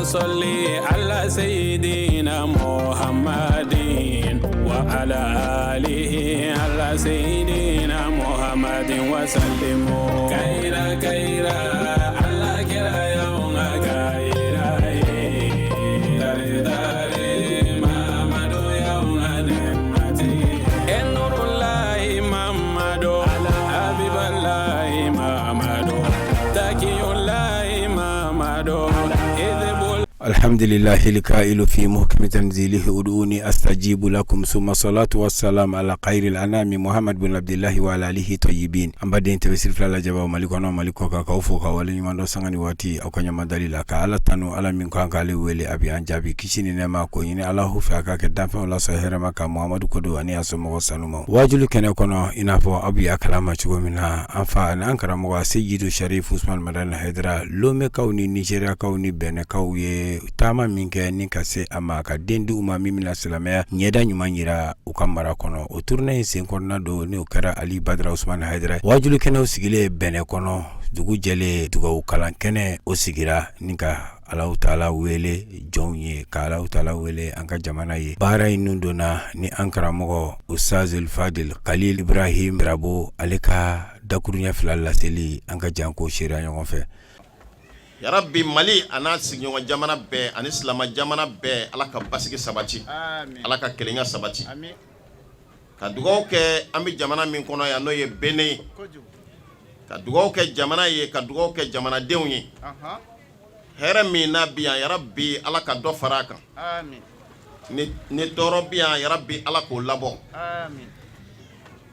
Sɔli ala seyidina Muhamadin wa ala alihi ala seyidina Muhamadin wa salimu kayira kayira ala kira y'anw ka kayira ye tare tare Mamadu y'anw ka nɛɛmatigi ye e nurulayi Mamadu Abibalayi Mamadu Takiyulayi Mamadu Alhamdulillahi lkailu fi muhkami tanzilihi ud'uni astajibu lakum summa salatu wassalam ala khairil anami Muhammad bin Abdillahi wa ala alihi tayyibin. An baden TV sira fila lajɛbaaw Mali kɔnɔ Mali kɔkan, k'aw fo k'aw waleɲuman dɔn sanga ni waati aw ka ɲamadali la, ka Ala tanu, Ala min ko an k'ale wele a bɛ an jaabi, kisi ni nɛɛma k'o ɲini Alahu fɛ a k'a kɛ danfɛnw la sɔn hɛrɛma kan Muhamadu ko don ani a somɔgɔ sanumaw. Waajuli kɛnɛ kɔnɔ, i n'a fɔ aw bɛ a kalama cogo min na, an fa ani an karamɔgɔ Seyidu Sarifu Usumani Madani Hayidara, Lomekaw ni Nizeriyakaw ni Bɛnɛkaw ye taama min kɛ ni ka se a ma ka den di u ma min bɛna silamɛya ɲɛda ɲuman jira u ka mara kɔnɔ. O tournée in sen kɔnɔna don, n'o kɛra Ali Badara Usumani Hayidara waajuli kɛnɛw sigilen Bɛnɛ kɔnɔ, dugu jɛlen dugawu kalan kɛnɛ o sigira ni ka Alahu taala wele jɔnw ye, ka Alahu taala wele an ka jamana ye. Baara in nun donna ni an karamɔgɔ Ustazul Fadil Khalil Ibrahim Drabo ale ka dakuruɲɛ fila laseli, an ka jɛ k'o seereya ɲɔgɔn fɛ. Yarabi, Mali a n'a sigiɲɔgɔn jamana bɛɛ ani silamɛ jamana bɛɛ, Ala ka basigi sabati, Ala ka kelenya sabati. Ka dugawu kɛ an bɛ jamana min kɔnɔ yan, n'o ye Benin ye, ka dugawu kɛ jamana ye, ka dugawu kɛ jamanadenw ye. Hɛrɛ min n'a bi yan, yarabi, Ala ka dɔ fara a kan. Ni tɔɔrɔ bi yan, yarabi, Ala k'o labɔ.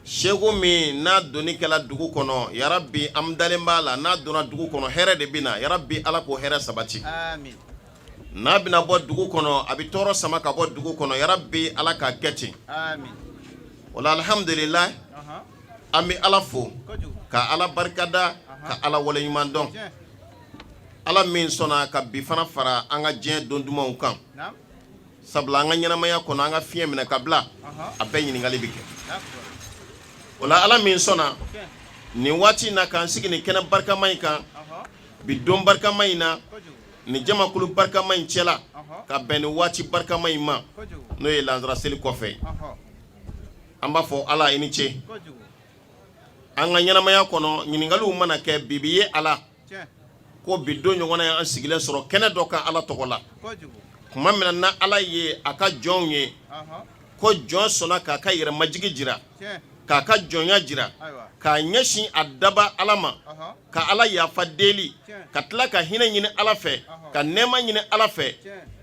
Seko min n'a doni kɛla dugu kɔnɔ, yarabi, an dalen b'a la, n'a donna dugu kɔnɔ, hɛrɛ de bɛ na. Yarabi, Ala k'o hɛrɛ sabati. N'a bɛna bɔ dugu kɔnɔ, a bɛ tɔɔrɔ sama ka bɔ dugu kɔnɔ. Yarabi, Ala k'a kɛ ten. O la, alihamudulila, an bɛ Ala fo ka Ala barikada, ka Ala waleɲuman dɔn, Ala min sɔnna ka bi fana fara an ka diɲɛ don dumanw kan. Sabula an ka ɲɛnamaya kɔnɔ, an ka fiɲɛ minɛ ka bila, a bɛɛ ɲininkali bɛ kɛ. O la, Ala min sɔnna nin waati in na k'an sigi nin kɛnɛ barikama in kan bi, don barikama in na, nin jamakulu barikama in cɛla, ka bɛn nin waati barikama in ma, n'o ye lansara seli kɔfɛ, an b'a fɔ Ala i ni ce. An ka ɲɛnamaya kɔnɔ, ɲininkaliw mana kɛ, bi bi ye Ala ko bi don ɲɔgɔn ye, an sigilen sɔrɔ kɛnɛ dɔ kan Ala tɔgɔ la, tuma min na Ala ye a ka jɔnw ye ko jɔn sɔnna k'a ka yɛrɛmajigi jira, k'a ka jɔnya jira, k'a ɲɛsin a daba Ala ma, ka Ala yafa deli, ka tila ka hinɛ ɲini Ala fɛ, ka nɛɛma ɲini Ala fɛ,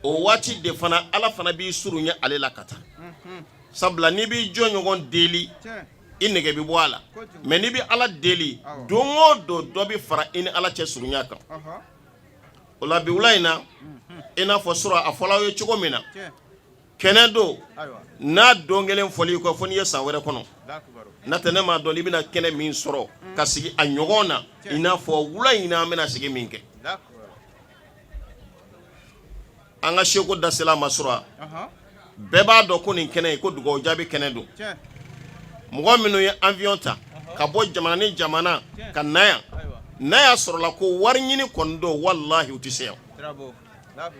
o waati de fana Ala fana b'i surunya ale la ka taa. Sabula n'i b'i jɔn ɲɔgɔn deli, i nege bɛ bɔ a la, mais n'i bɛ Ala deli, don o don dɔ bɛ fara i ni Ala cɛ surunya kan. O la, bi wula in na, i n'a fɔ sɔrɔ a fɔla aw ye cogo min na, kɛnɛ don n'a don kelen fɔli kɔ, fo n'i ye san wɛrɛ kɔnɔ. N'o tɛ, ne m'a dɔn i bɛna kɛnɛ min sɔrɔ ka sigi a ɲɔgɔn na i n'a fɔ wula in na an bɛna sigi min kɛ. An ka seko da sela ma sɔrɔ, bɛɛ b'a dɔn ko nin kɛnɛ in ko dugawu jaabi kɛnɛ don. Mɔgɔ minnu ye avion ta ka bɔ jamana ni jamana ka na yan, n'a y'a sɔrɔla ko wari ɲini kɔni don, walahi, u tɛ se yan.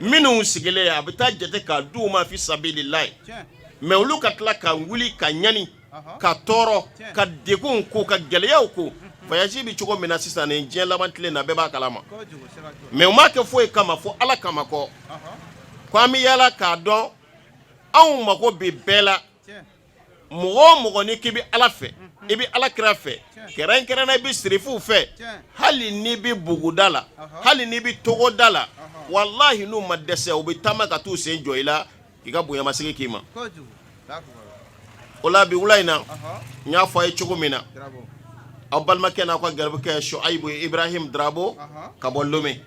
Minnu sigilen, a bɛ taa jate k'a d'u ma fi sabililahi, mais olu ka tila ka wuli ka ɲani, ka tɔɔrɔ, ka degun ko, ka gɛlɛyaw ko, voyage bɛ cogo min na sisan nin diɲɛ laban tile na, bɛɛ b'a kalama. Mais u m'a kɛ foyi kama fo Ala kama kɔ, ko an bɛ yaala k'a dɔn anw mago bɛ bɛɛ la. Mɔgɔ o mɔgɔ ni k'i bɛ Ala fɛ, i bɛ Ala kira fɛ, kɛrɛnkɛrɛnna i bɛ sirifuw fɛ, hali n'i bɛ buguda la, hali n'i bɛ togoda la, walahi, n'u ma dɛsɛ, u bɛ taama ka t'u sen jɔ i la k'i ka bonyamasegin k'i ma. O la, bi wula in na, n y'a fɔ a ye cogo min na, aw balimakɛ n'aw ka garibukɛ Suayibu Ibrahim Drabo ka bɔ Lome.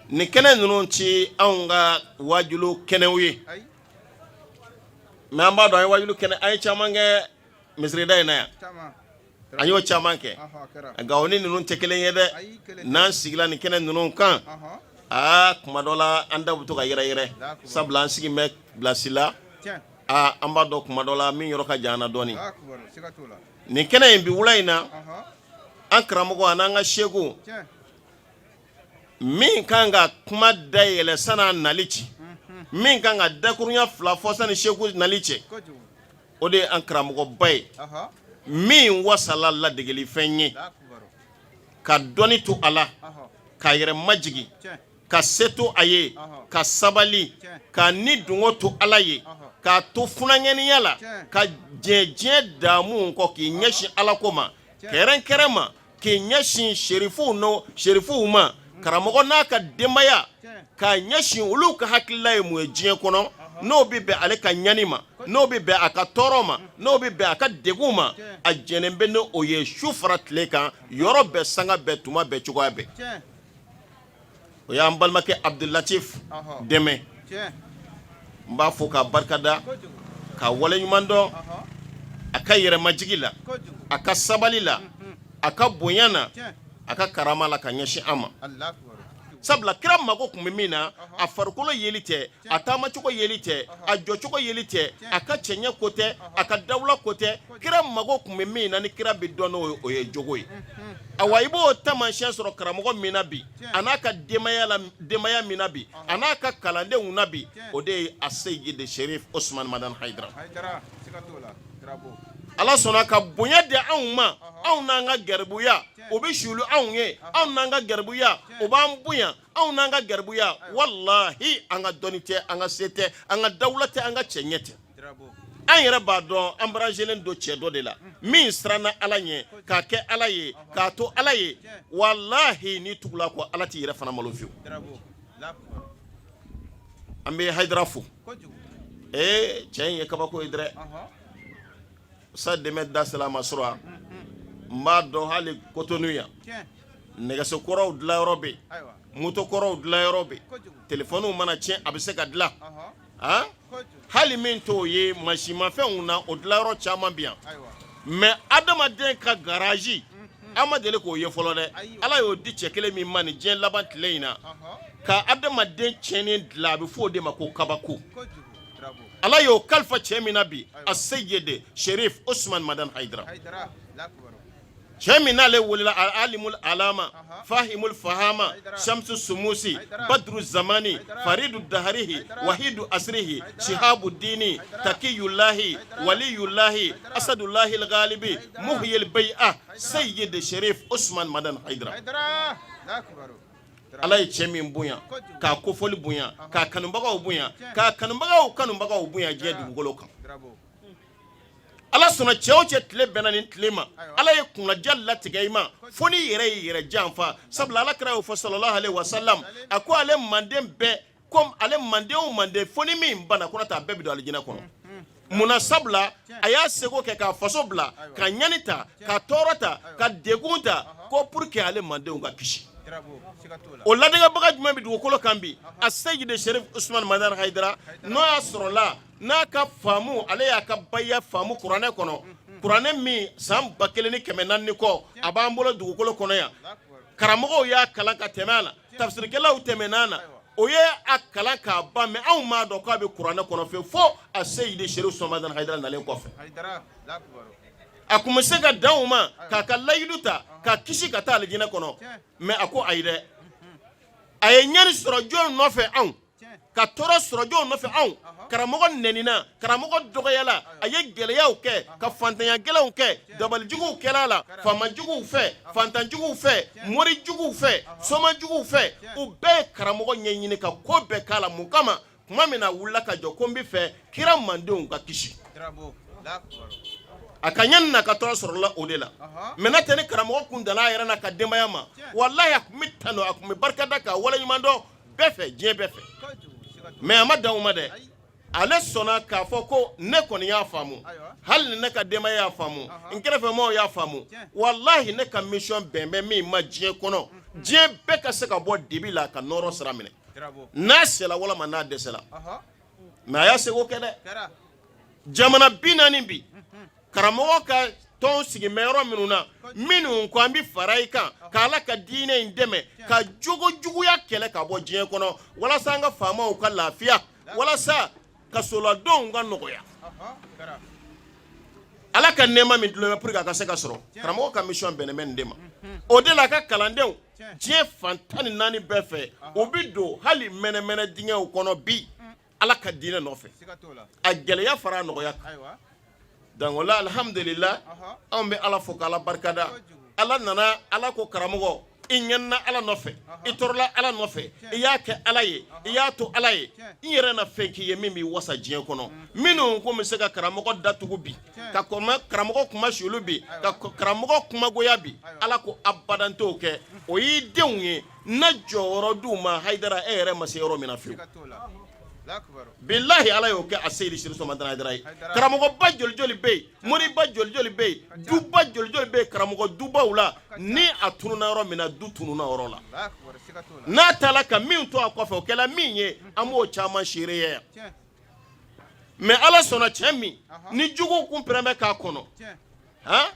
Nin kɛnɛ ninnu ti anw ka wajulu kɛnɛw ye, mais an b'a dɔn an ye wajulu kɛnɛ, an ye caman kɛ misirida in na yan, an y'o caman kɛ, nka o ni ninnu tɛ kelen ye dɛ. N'an sigila nin kɛnɛ ninnu kan, Aa, kuma dɔ la an da bɛ to ka yɛrɛyɛrɛ, sabula an sigi bɛ bilasi la. Aa, an b'a dɔn kuma dɔ la min yɔrɔ ka jan an na dɔɔnin. Nin kɛnɛ in bi wula in na, an karamɔgɔ ani an ka seku min kan ka kuma dayɛlɛ san'a nali cɛ, min kan ka dakurunya fila fɔ sani seku nali cɛ, o de ye an karamɔgɔba ye min wasala ladegelifɛn ye, ka dɔnni to a la, k'a yɛrɛ majigin, ka se to a ye, ka sabali, ka ni dungɔ to Ala ye, k'a to funankɛninya la, ka jɛn diɲɛ damu kɔ, k'i ɲɛsin Ala ko ma kɛrɛnkɛrɛn ma, k'i ɲɛsin serifuw no serifuw ma, karamɔgɔ n'a ka denbaya, k'a ɲɛsin olu ka hakilila ye mun ye diɲɛ kɔnɔ, n'o bɛ bɛn ale ka ɲani ma, n'o bɛ bɛn a ka tɔɔrɔ ma, n'o bɛ bɛn a ka degun ma, a jɛnnen bɛ ni o ye su fara tile kan, yɔrɔ bɛɛ, sanga bɛɛ, tuma bɛɛ, cogoya bɛɛ. O y'an balimakɛ Abdulatif Dɛmɛ. N b'a fo k'a barikada, k'a waleɲuman dɔn a ka yɛrɛmajigi la, a ka sabali la, a ka bonya na, a ka karama la ka ɲɛsin an ma. Sabula kira mago tun bɛ min na, a farikolo yeli tɛ, a taamacogo yeli tɛ, a jɔcogo yeli tɛ, a ka cɛɲɛ ko tɛ, a ka dawula ko tɛ. Kira mago tun bɛ min na ni kira bɛ dɔn n'o ye, o ye jogo ye. Awa, i b'o taamasiyɛn sɔrɔ karamɔgɔ min na bi, a n'a ka denbaya la, denbaya min na bi, a n'a ka kalandenw na bi, o de ye Aseyidi Sherif Osman Madani Hayidara. Ala sɔnna ka bonya di anw ma, anw n'an ka garibuya, o bɛ suli anw ye, anw n'an ka garibuya, o b'an bonya, anw n'an ka garibuya. Walahi, an ka dɔnni tɛ, an ka se tɛ, an ka dawula tɛ, an ka cɛɲɛ tɛ. An yɛrɛ b'a dɔn an branchelen don cɛ dɔ de la min siranna Ala ɲɛ, k'a kɛ Ala ye, k'a to Ala ye. Walahi, n'i tugula kɔ, Ala t'i yɛrɛ fana malo fiyewu. An bɛ Hayidara fo. Ee, cɛ in ye kabako ye dɛ. Sa dɛmɛ da sera a ma sɔrɔ n b'a dɔn hali Kotonu yan, nɛgɛso kɔrɔw dilanyɔrɔ bɛ yen, moto kɔrɔw dilanyɔrɔ bɛ yen, telefɔniw mana tiɲɛ, a bɛ se ka dilan. Hali min t'o ye, mansinmafɛnw na, o dilanyɔrɔ caman bɛ yan. Mais adamaden ka garaji, an ma deli k'o ye fɔlɔ dɛ. Ala y'o di cɛ kelen min ma nin diɲɛ laban tile in na, ka adamaden tiɲɛnen dilan, a bɛ fɔ o de ma ko kabako. Ala y'o kalifa cɛ min na bi, Aseyidi Sherif Osman Madani Hayidara, cɛ min n'ale welela alimul alama, fahimul fahama, shamsu sumusi, badru zamani, faridu daharihi, wahidu asrihi, shihabu dini, takiyulahi, waliyulahi, asadulahi galibi, muhyil bai'a, Seyidi Sherif Osman Madani Hayidara. Ala ye cɛ min bonya, k'a kofɔli bonya, k'a kanubagaw bonya, k'a kanubagaw kanubagaw bonya diɲɛ dugukolo kan. Ala sɔnna, cɛ o cɛ tile bɛnna nin tile ma, Ala ye kunnaja latigɛ i ma fo n'i yɛrɛ y'i yɛrɛ janfa. Sabula Ala kira y'o fɔ, sallallahu alaihi wasallam, a ko ale manden bɛɛ comme ale manden o manden, fo ni min banna ko n'o tɛ, a bɛɛ bɛ don alijinɛ kɔnɔ. Munna? Sabula a y'a seko kɛ k'a faso bila, ka ɲani ta, ka tɔɔrɔ ta, ka degun ta, ko pour que ale mandenw ka kisi. O ladegebaga jumɛn bɛ dugukolo kan bi? A Seyidi Sherif Usman Madani Hayidara. N'o y'a sɔrɔla n'a ka faamu, ale y'a ka baya faamu kuranɛ kɔnɔ, kuranɛ min san 1400 ni kɔ a b'an bolo dugukolo kɔnɔ yan, karamɔgɔw y'a kalan ka tɛmɛ a la, tafsirikɛlaw tɛmɛna na, o ye a kalan k'a ban. Mais anw m'a dɔn k'a bɛ kuranɛ kɔnɔ fewu fo a Seyidi Sherif Usman Madani Hayidara nalen kɔfɛ. A tun bɛ se ka dan o ma k'a ka layidu ta ka kisi ka taa alijinɛ kɔnɔ, mais a ko ayi dɛ. A ye ɲani sɔrɔ jɔn nɔfɛ? Anw. Ka tɔɔrɔ sɔrɔ jɔn nɔfɛ? Anw. Karamɔgɔ nɛnina, karamɔgɔ dɔgɔyala, a ye gɛlɛyaw kɛ, ka fantanya gɛlɛnw kɛ, dabalijuguw kɛra a la, faamajuguw fɛ, fantanjuguw fɛ, morijuguw fɛ, somajuguw fɛ, u bɛɛ ye karamɔgɔ ɲɛɲini ka ko bɛɛ k'a la. Mun kama? Tuma min na a wulila ka jɔ ko n bɛ fɛ kira mandenw ka kisi, a ka ɲani n'a ka tɔɔrɔ sɔrɔla o de la. Mais n'a tɛ, ni karamɔgɔ kun danna a yɛrɛ n'a ka denbaya ma, walahi, a tun bɛ tanu, a tun bɛ barika da, k'a waleɲuman dɔn bɛɛ fɛ, diɲɛ bɛɛ fɛ. Mais a ma dan o ma dɛ. Ale sɔnna k'a fɔ ko ne kɔni y'a faamu, hali ni ne ka denbaya y'a faamu, n kɛrɛfɛmaaw y'a faamu, walahi, ne ka mission bɛn bɛ min ma diɲɛ kɔnɔ, diɲɛ bɛɛ ka se ka bɔ dibi la ka nɔɔrɔ sira minɛ, n'a sela walama n'a dɛsɛla. Mais a y'a seko kɛ dɛ. Jamana 40 bi, karamɔgɔ ka Tɔn sigilen bɛ yɔrɔ minnu na, minnu ko an bɛ fara i kan ka Ala ka diinɛ in dɛmɛ, ka jogo juguya kɛlɛ ka bɔ diɲɛ kɔnɔ, walasa an ka faamaw ka lafiya, walasa kasoladenw ka nɔgɔya. Ala ka nɛɛma min dulon bɛ pour que a ka se ka sɔrɔ, karamɔgɔ ka mission bɛnnen bɛ nin de ma. O de la a ka kalandenw diɲɛ fan 14 bɛɛ fɛ, u bɛ don hali mɛnɛmɛnɛ dingɛw kɔnɔ bi Ala ka diinɛ nɔfɛ, a gɛlɛya fara a nɔgɔya kan. Donc o la, alihamudulila, anw bɛ Ala fo k'Ala barikada. Ala nana, Ala ko karamɔgɔ, i ɲanina Ala nɔfɛ, i tɔɔrɔla Ala nɔfɛ, i y'a kɛ Ala ye, i y'a to Ala ye, n yɛrɛ na fɛn k'i ye min b'i wasa diɲɛ kɔnɔ. Minnu ko bɛ se ka karamɔgɔ datugu bi, ka karamɔgɔ kuma sulu bi, ka karamɔgɔ kumagoya bi, Ala ko abada n t'o kɛ. O y'i denw ye, n na jɔyɔrɔ d'u ma. Hayidara, e yɛrɛ ma se yɔrɔ min na fiyewu, bilahi, Ala y'o kɛ a Seyidi Serifu Usumani Madani Hayidara ye. Karamɔgɔba joli joli bɛ yen, moriba joli joli bɛ yen, duba joli joli bɛ yen, karamɔgɔ dubaw la, ni a tununna yɔrɔ min na, du tununna yɔrɔ la. N'a taara ka min to a kɔfɛ, o kɛla min ye, an b'o caman seereya yan. Mais Ala sɔnna, cɛ min ni juguw kun pɛrɛn bɛ k'a kɔnɔ, han,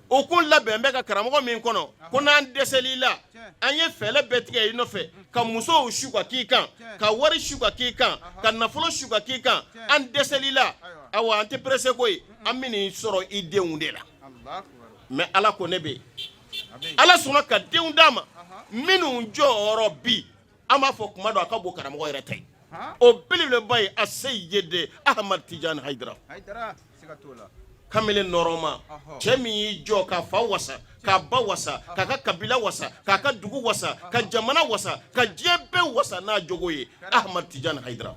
o kun labɛn bɛ ka karamɔgɔ min kɔnɔ ko n'an dɛsɛl'i la, an ye fɛɛrɛ bɛɛ tigɛ i nɔfɛ, ka musow su ka k'i kan, ka wari su ka k'i kan, ka nafolo su ka k'i kan, an dɛsɛl'i la, awa, an tɛ pressé koyi, an bɛn'i sɔrɔ i denw de la. Mais Ala ko ne bɛ yen. Ala sɔnna ka denw d'a ma minnu jɔyɔrɔ bi, an b'a fɔ kuma dɔ, a ka bon karamɔgɔ yɛrɛ ta ye. O belebeleba ye a Seyidi Ahamad Tijani Hayidara, kamalen nɔrɔma, cɛ min y'i jɔ k'a fa wasa, k'a ba wasa, k'a ka kabila wasa, k'a ka dugu wasa, ka jamana wasa, ka diɲɛ bɛɛ wasa n'a jogo ye, Ahamad Tijani Hayidara.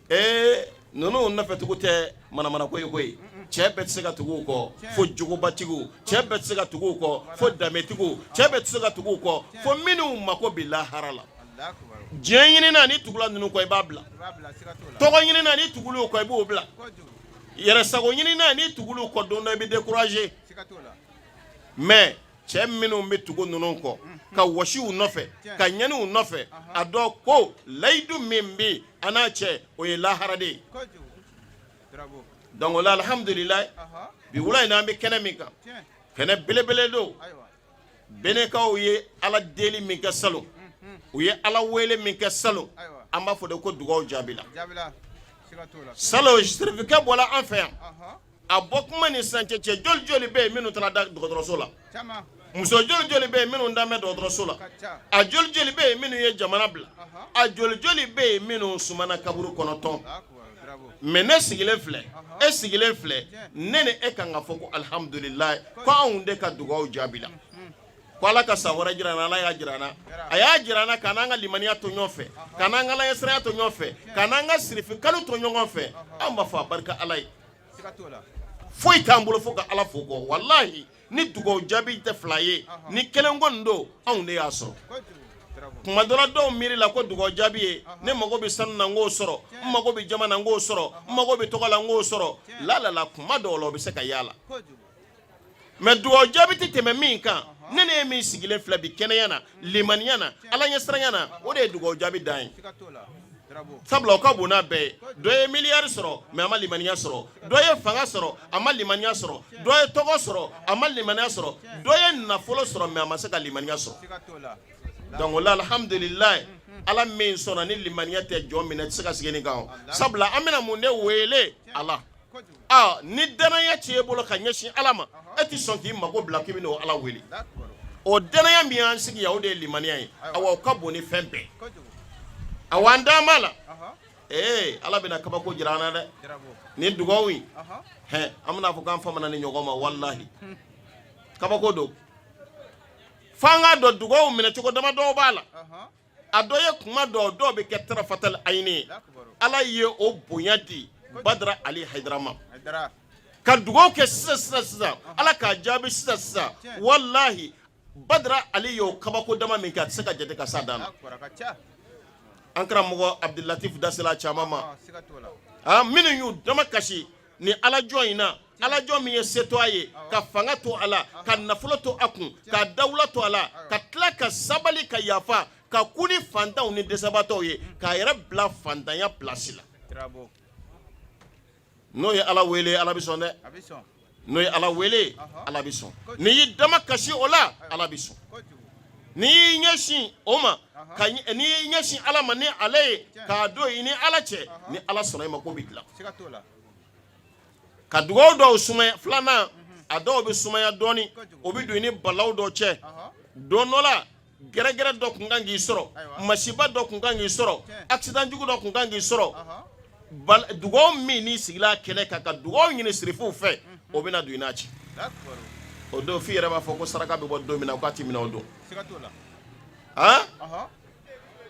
Ee, ninnu nɔfɛtugu tɛ manamanako ye koyi. Cɛ bɛɛ tɛ se ka tugu u kɔ fo jogobatigiw, cɛ bɛɛ tɛ se ka tugu u kɔ fo danbetigiw, cɛ bɛɛ tɛ se ka tugu u kɔ fo minnu mako bɛ lahara la. Diɲɛ ɲinina, ni tugula ninnu kɔ, i b'a bila. Tɔgɔ ɲinina, ni tugul'u kɔ, i b'o bila. Yɛrɛ sago ɲinina, ni tugul'u kɔ, don dɔ i bɛ décourager. Mais cɛ minnu bɛ tugu ninnu kɔ, ka wɔsi u nɔfɛ, ka ɲani u nɔfɛ, a dɔn ko layidu min bɛ an n'a cɛ, o ye lahara de ye. Donc o la, alihamudulila, bi wula in na, an bɛ kɛnɛ min kan, kɛnɛ belebele don. Benekaw ye Ala deli min kɛ salon, u ye Ala wele min kɛ salon, an b'a fɔ de ko dugaw jaabila. Salon, sirifikɛ bɔra an fɛ yan, a bɔ kuma ni sisan cɛ, cɛ joli joli bɛ yen minnu taara da dɔgɔtɔrɔso la? Muso joli joli bɛ yen minnu dan bɛ dɔgɔtɔrɔso la? A joli joli bɛ yen minnu ye jamana bila? A joli joli bɛ yen minnu sumana kaburu kɔnɔ tɔn? Mais ne sigilen filɛ, e sigilen filɛ, ne ni e kan ka fɔ ko alihamudulila, ko anw de ka dugaw jaabila, ko Ala ka san wɛrɛ jira an na. Ala y'a jira an na, a y'a jira an na k'an n'an ka limaniya to ɲɔgɔn fɛ, k'an n'an ka alaɲɛsiranya to ɲɔgɔn fɛ, k'an n'an ka sirifi kanu to ɲɔgɔn fɛ. An b'a fɔ a barika Ala ye. Foyi t'an bolo fo ka Ala fo kɔ. Walahi, ni dugaw jaabi tɛ fila ye, ni kelen kɔni don, anw de y'a sɔrɔ. Kuma dɔ la, dɔw miiri la ko dugaw jaabi ye ne mago bɛ sanu na, n k'o sɔrɔ, n mago bɛ jama na, n k'o sɔrɔ, n mago bɛ tɔgɔ la, n k'o sɔrɔ. La la la, kuma dɔw la, o bɛ se ka y'a la. Mais dugaw jaabi tɛ tɛmɛ min kan, ne ne ye min sigilen filɛ bi, kɛnɛya na, limaniya na, Ala ɲɛsiranya na, o de ye dugaw jaabi dan ye, sabula o ka bon n'a bɛɛ ye. Dɔ ye miliyari sɔrɔ, mais a ma limaniya sɔrɔ. Dɔ ye fanga sɔrɔ, a ma limaniya sɔrɔ. Dɔ ye tɔgɔ sɔrɔ, a ma limaniya sɔrɔ. Dɔ ye nafolo sɔrɔ, mais a ma se ka limaniya sɔrɔ. Donc o la, alhamdulilayi, Ala min sɔnna. Ni limaniya tɛ jɔn minɛ, tɛ se ka sigi nin kan. Sabula an bɛna mun de wele Ala? Ni danaya t'e bolo ka ɲɛsin Ala ma, e tɛ sɔn k'i mago bila k'i bɛna o Ala wele. O danaya min y'an sigi yan, o de ye limaniya ye. Awa, o ka bon ni fɛn bɛɛ. Awa, an d'an b'a la. Ee, Ala bɛna kabako jira an na dɛ. Ni dugawu in hɛn, an bɛna fɔ k'an famana ni ɲɔgɔn ma. Walahi, kabako don. F'an k'a dɔn, dugawu minɛ cogo dama dɔw b'a la. A dɔ ye, kuma dɔw, dɔw bɛ kɛ tarafatal ayini ye. Ala ye o bonya di Badara Ali Hayidara ma ka dugawu kɛ sisan sisan sisan, Ala k'a jaabi sisan sisan. Walahi, Badara Ali y'o kabako dama min kɛ, a tɛ se ka jate ka s'a dan na. An karamɔgɔ Abdulatif dasela caman ma, minnu y'u dama kasi ni Ala jɔn in na, Ala jɔn min ye se to a ye, ka fanga to a la, ka nafolo to a kun, ka dawula to a la, ka tila ka sabali, ka yafa, ka kun ni fantanw ni dɛsɛbaatɔw ye, k'a yɛrɛ bila fantanya place la. N'o ye Ala wele, Ala bɛ sɔn dɛ. N'o ye Ala wele, Ala bɛ sɔn. N'i y'i dama kasi o la, Ala bɛ sɔn. N'i y'i ɲɛsin o ma, n'i y'i ɲɛsin Ala ma ni ale ye, k'a don i ni Ala cɛ, ni Ala sɔnna i ma, ko bɛ dilan. Ka dugawu dɔw sumaya filanan, a dɔw bɛ sumaya dɔɔnin, o bɛ don i ni balawu dɔ cɛ. Don dɔ la, gɛrɛgɛrɛ dɔ tun kan k'i sɔrɔ, masiba dɔ tun kan k'i sɔrɔ, accident jugu dɔ tun kan k'i sɔrɔ. Dugawu min n'i sigila kɛnɛ kan ka dugawu ɲini sirifuw fɛ, o bɛna don i n'a cɛ. O don f'i yɛrɛ b'a fɔ ko saraka bɛ bɔ don min na, k'a tɛ minɛ o don.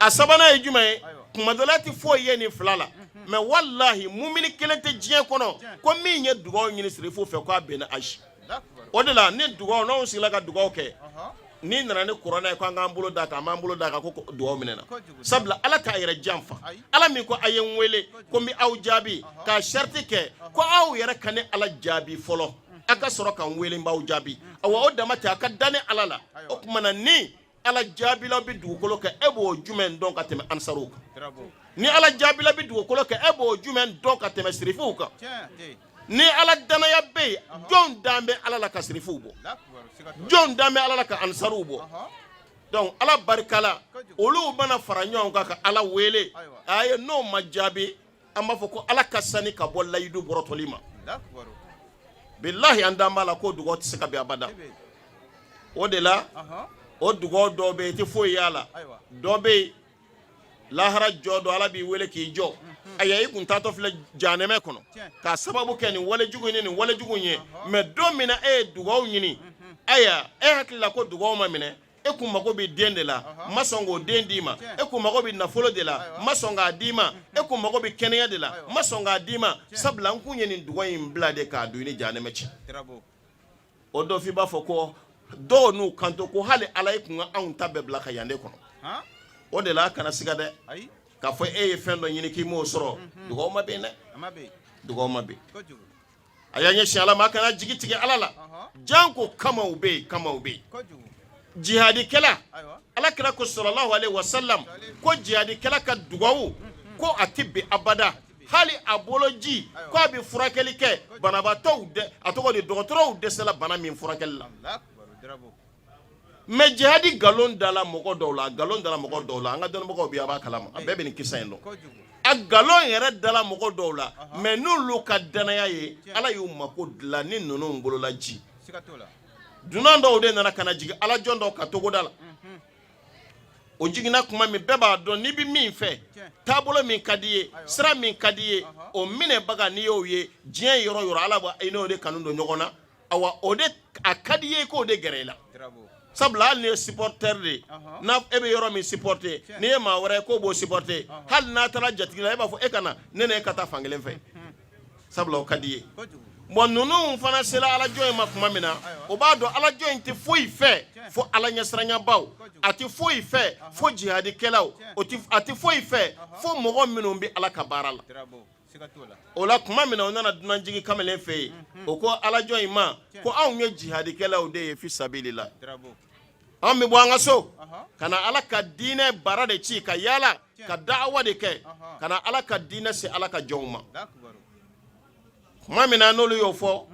A sabanan ye jumɛn ye? Kuma dɔ la, tɛ foyi ye nin fila la, mais walahi, mumini kelen tɛ diɲɛ kɔnɔ ko min ye dugawu ɲini sirifuw fɛ k'a bɛnna. Ayi. O de la, ni dugawu, n'anw sigila ka dugawu kɛ, n'i nana ni kuranɛ ye ko an k'an bolo d'a kan, an b'an bolo d'a kan ko dugawu minɛna, sabula Ala t'a yɛrɛ janfa. Ala min ko a ye n wele ko n bɛ aw jaabi, k'a sariti kɛ ko aw yɛrɛ ka ne Ala jaabi fɔlɔ, a ka sɔrɔ ka n wele, n b'aw jaabi. Awa, o dama tɛ, a ka da ne Ala la. O tuma na, ni Ala jaabila bɛ dugukolo kan, e b'o jumɛn dɔn ka tɛmɛ ansaruw kan? Ni Ala jaabila bɛ dugukolo kan, e b'o jumɛn dɔn ka tɛmɛ sirifuw kan? Ni Ala danaya bɛ yen, jɔn dan bɛ Ala la ka sirifuw bɔ? Jɔn dan bɛ Ala la ka ansaruw bɔ? Donc Ala barika la, olu mana fara ɲɔgɔn kan ka Ala wele, a ye n'o ma jaabi, an b'a fɔ ko Ala ka sani ka bɔ layidu bɔrɔtɔli ma. Bilahi, an dan b'a la ko dugawu tɛ se ka bin abada. O de la, o dugawu dɔw bɛ yen, i tɛ foyi y'a la. Dɔ bɛ yen, lahara jɔ don, Ala b'i wele k'i jɔ. Ayiwa, i kun taatɔ filɛ janɛmɛ kɔnɔ k'a sababu kɛ nin walejugu ni nin walejugu ye. Mais don min na e ye dugawu ɲini, ayiwa, e hakili la ko dugawu ma minɛ. E kun mago bɛ den de la, n ma sɔn k'o den d'i ma. E kun mago bɛ nafolo de la, n ma sɔn k'a d'i ma. E kun mago bɛ kɛnɛya de la, n ma sɔn k'a d'i ma, sabula n kun ye nin dugawu in bila de k'a don i ni janɛmɛ cɛ. O dɔ f'i b'a fɔ ko dɔw n'u kanto ko hali Ala, e kun ka anw ta bɛɛ bila ka yan de kɔnɔ. O de la, a kana siga dɛ k'a fɔ e ye fɛn dɔ ɲini k'i m'o sɔrɔ. Dugawu ma bɛn dɛ, dugawu ma bɛn. A y'a ɲɛsin Ala ma, a kana jigi tigɛ Ala la. Janko kamaw bɛ yen, kamaw bɛ yen. Jihadikɛla, Ala kira ko sallallahu alaihi wasallam ko jihadikɛla ka dugawu ko a tɛ bin abada. Hali a boloji ko a bɛ furakɛli kɛ banabaatɔw, a tɔgɔ de dɔgɔtɔrɔw dɛsɛla bana min furakɛli la. Mais jihadi nkalon dala mɔgɔ dɔw la, nkalon dala mɔgɔ dɔw la. An ka dɔnnibagaw bɛ, a b'a kalama, a bɛɛ bɛ nin kisa in dɔn. A nkalon yɛrɛ dala mɔgɔ dɔw la, mais n'olu ka danaya ye, Ala y'u mako dilan ni ninnu bolola ji. Dunan dɔw de nana ka na jigin alajɔn dɔw ka togoda la. O jiginna tuma min, bɛɛ b'a dɔn n'i bɛ min fɛ, taabolo min ka di ye, sira min ka di ye, o minɛbaga, n'i y'o ye diɲɛ yɔrɔ yɔrɔ, Ala b'a i n'o de kanu don ɲɔgɔn na. Awa, o de a ka di ye k'o de gɛrɛ i la, sabula hali n'i ye supporter de ye, n'a e bɛ yɔrɔ min supporter, n'i ye maa wɛrɛ ye k'o b'o supporter, hali n'a taara jatigi la, e b'a fɔ e ka na ne n'e ka taa fankelen fɛ, sabula o ka di ye. Bon, ninnu fana sera alajɔn in ma tuma min na, o b'a dɔn alajɔn in tɛ foyi fɛ fo Ala ɲɛsiranyabaw, a tɛ foyi fɛ fo jihadikɛlaw, a tɛ foyi fɛ fo mɔgɔ minnu bɛ Ala ka baara la. O la, tuma min na o nana dunanjigi kamalen fɛ yen, o ko alajɔn in ma ko anw ye jihadikɛlaw de ye fi sabilila. Anw bɛ bɔ an ka so ka na Ala ka diinɛ baara de ci, ka yaala ka da'awa de kɛ, ka na Ala ka diinɛ se Ala ka jɔnw ma. Tuma min na n'olu y'o fɔ,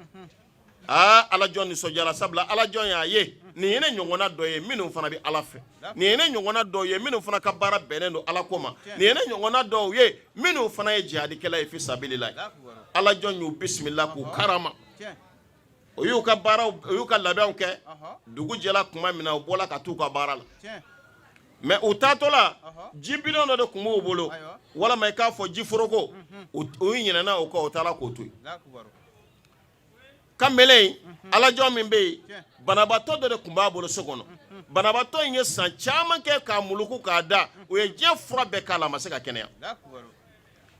aa, alajɔn nisɔndiyara, sabula alajɔn y'a ye nin ye ne ɲɔgɔnna dɔ ye minnu fana bɛ Ala fɛ, nin ye ne ɲɔgɔnna dɔw ye minnu fana ka baara bɛnnen don Ala ko ma, nin ye ne ɲɔgɔnna dɔw ye minnu fana ye jihadikɛla ye fi sabilila. Alajɔn y'u bisimila k'u karama. O y'u ka baaraw, o y'u ka labɛnw kɛ. Dugu jɛla tuma min na, u bɔla ka t'u ka baara la. Mais u taatɔ la, ji bidon dɔ de tun b'u bolo, walama i k'a fɔ ji foroko. U ɲinɛna o kɔ, u taara k'o to yen. Kamalen in, alajɔn min bɛ yen, banabaatɔ dɔ de tun b'a bolo so kɔnɔ. Banabaatɔ in ye san caman kɛ k'a muluku k'a da. U ye diɲɛ fura bɛɛ k'a la, a ma se ka kɛnɛya.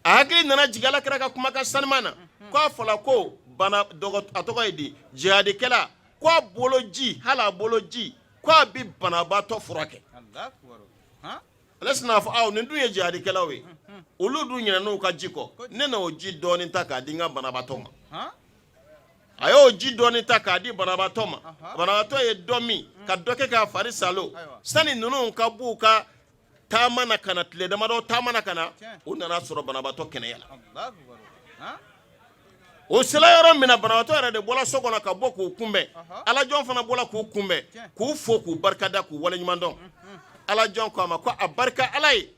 A hakili nana jigin Ala kira ka kumakan sanuman na, k'a fɔla ko bana a tɔgɔ ye di, jihadikɛla ko a bolo ji, hali a bolo ji, ko a bɛ banabaatɔ furakɛ. Ale sin'a fɔ aw nin dun ye jihadikɛlaw ye, olu dun ɲinɛn'u ka ji kɔ, ne n'o ji dɔɔnin ta k'a di n ka banabaatɔ ma. A y'o ji dɔɔnin ta k'a di banabaatɔ ma. Banabaatɔ ye dɔ min ka dɔ kɛ k'a fari salo. Sani ninnu ka b'u ka taama na ka na, tile damadɔ taama na ka na, u nana sɔrɔ banabaatɔ kɛnɛya la. O sera yɔrɔ min na, banabaatɔ yɛrɛ de bɔra so kɔnɔ ka bɔ k'u kunbɛn. Alajɔn fana bɔra k'u kunbɛn, k'u fo, k'u barikada, k'u waleɲuman dɔn. Alajɔn ko a ma ko a barika Ala ye,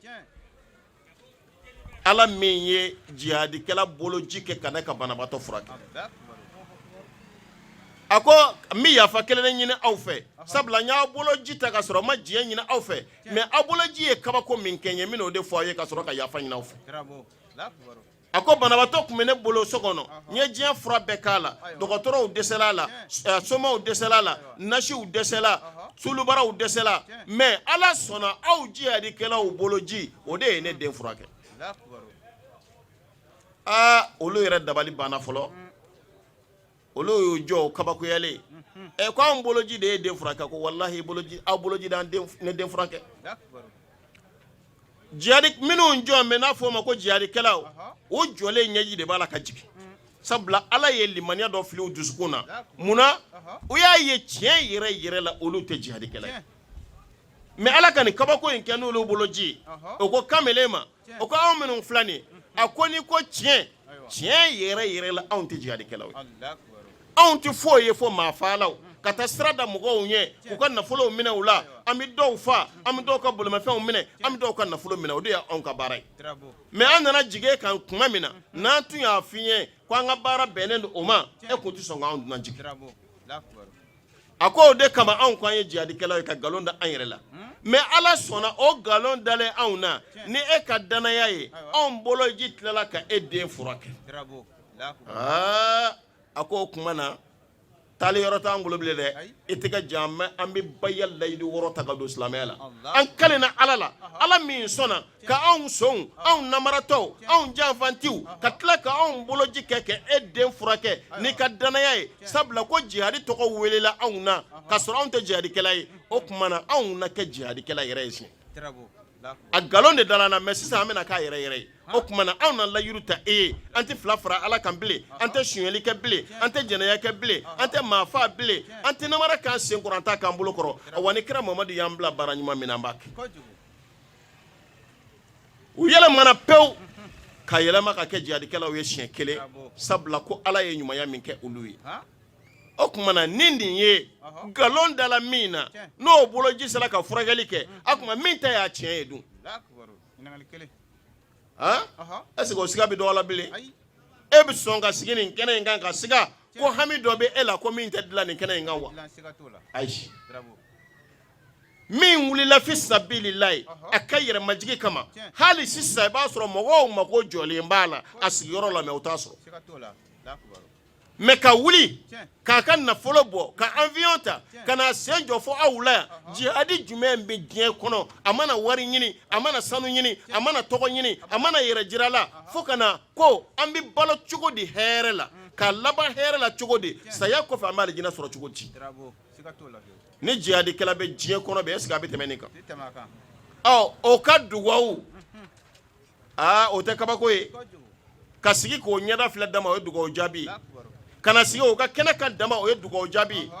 Ala min ye jihadikɛla boloji kɛ ka ne ka banabaatɔ furakɛ. A ko n bɛ yafa kelen ɲini aw fɛ, sabula n y'aw boloji ta ka sɔrɔ n ma diɲɛ ɲini aw fɛ, mais aw boloji ye kabako min kɛ n ye, n bɛn'o de fɔ aw ye ka sɔrɔ ka yafa ɲini aw fɛ. A ko banabaatɔ tun bɛ ne bolo so kɔnɔ, n ye diɲɛ fura bɛɛ k'a la, dɔgɔtɔrɔw dɛsɛla a la, somaw dɛsɛla a la, nasiw dɛsɛla, sulubaraw dɛsɛla, mais Ala sɔnna aw jihadikɛlaw boloji, o de ye ne den furakɛ. Aa, olu yɛrɛ dabali banna fɔlɔ. Olu y'u jɔ kabakoyalen. Ɛ, ko anw boloji de ye den furakɛ? Ko walahi, boloji, aw boloji de ne den furakɛ. Jihadi minnu jɔ bɛ n'a fɔ o ma ko jihadikɛlaw, o jɔlen ɲɛji de b'a la ka jigin, sabula Ala ye limaniya dɔ fili u dusukun na. Munna? U y'a ye tiɲɛ yɛrɛ yɛrɛ la, olu tɛ jihadikɛla ye, mais Ala ka nin kabako in kɛ n'olu boloji. O ko kamalen ma, o ko anw minnu filɛ nin, a ko n'i ko tiɲɛ, tiɲɛ yɛrɛ yɛrɛ la, anw tɛ jihadikɛlaw ye, anw tɛ foyi ye fo maafaalaw, ka taa sira da mɔgɔw ɲɛ k'u ka nafolow minɛ u la. An bɛ dɔw fa, an bɛ dɔw ka bolomafɛnw minɛ, an bɛ dɔw ka nafolo minɛ, o de y'anw ka baara ye. Mais an nana jigin e kan tuma min na, n'an tun y'a f'i ye ko an ka baara bɛnnen don o ma, e tun tɛ sɔn k'anw dunan jigin. A ko o de kama anw ko an ye jihadikɛlaw ye, ka nkalon da an yɛrɛ la, mais Ala sɔnna o nkalon dalen anw na ni e ka danaya ye, anw boloji tilala ka e den furakɛ. Aa, a ko o tuma na taali yɔrɔ t'an bolo bilen dɛ, i tɛgɛ jan an bɛ baya layidu wɔɔrɔ ta ka don silamɛya la. An kalenna Ala la, Ala min sɔnna ka anw son, anw namaratɔw, anw janfantiw, ka tila ka anw boloji kɛ ka e den furakɛ n'i ka danaya ye, sabula ko jihadi tɔgɔ welela anw na ka sɔrɔ anw tɛ jihadikɛla ye. O tuma na anw na kɛ jihadikɛla yɛrɛ ye siɲɛ. A nkalon de dala an na, mais sisan an bɛna k'a yɛrɛ yɛrɛ ye. O tuma na anw na layiru ta e ye, an tɛ fila fara Ala kan bilen, an tɛ sonyali kɛ bilen, an tɛ jɛnɛya kɛ bilen, an tɛ maa faa bilen, an tɛ namara k'an sen kɔrɔ, an t'a k'an bolo kɔrɔ. Wa ni kira Mamadu y'an bila baara ɲuman min na, an b'a kɛ. U yɛlɛmana pewu ka yɛlɛma ka kɛ jihadikɛlaw ye siɲɛ kelen, sabula ko Ala ye ɲumanya min kɛ olu ye. O tuma na ni nin ye nkalon dala min na, n'o boloji sera ka furakɛli kɛ, a tuma min ta y'a tiɲɛ ye dun, est-ce que o siga bɛ dɔw la bilen? E bɛ sɔn ka sigi nin kɛnɛ in kan ka siga ko hami dɔ bɛ e la ko min tɛ dilan nin kɛnɛ in kan wa? Ayi. Min wulila fi sabililayi a ka yɛrɛmajigi kama, hali sisan i b'a sɔrɔ mɔgɔw mako jɔlen b'a la a sigiyɔrɔ la, mais u t'a sɔrɔ. Mais ka wuli k'a ka nafolo bɔ ka avion ta ka na sen jɔ fo aw la yan, jihadi jumɛn bɛ diɲɛ kɔnɔ? A mana wari ɲini, a mana sanu ɲini, a mana tɔgɔ ɲini, a mana yɛrɛ jira la, fo ka na ko an bɛ balo cogo di hɛrɛ la, ka laban hɛrɛ la cogo di, saya kɔfɛ an bɛ alijinɛ sɔrɔ cogo di? Ni jihadikɛla bɛ diɲɛ kɔnɔ bi, est-ce que a bɛ tɛmɛ nin kan? Ɔ, o ka dugawu, aa, o tɛ kabako ye. Ka sigi k'o ɲɛda filɛ dama, o ye dugawu jaabi ye. Ka na sigi o ka kɛnɛ kan dama, o ye dugawu jaabi ye.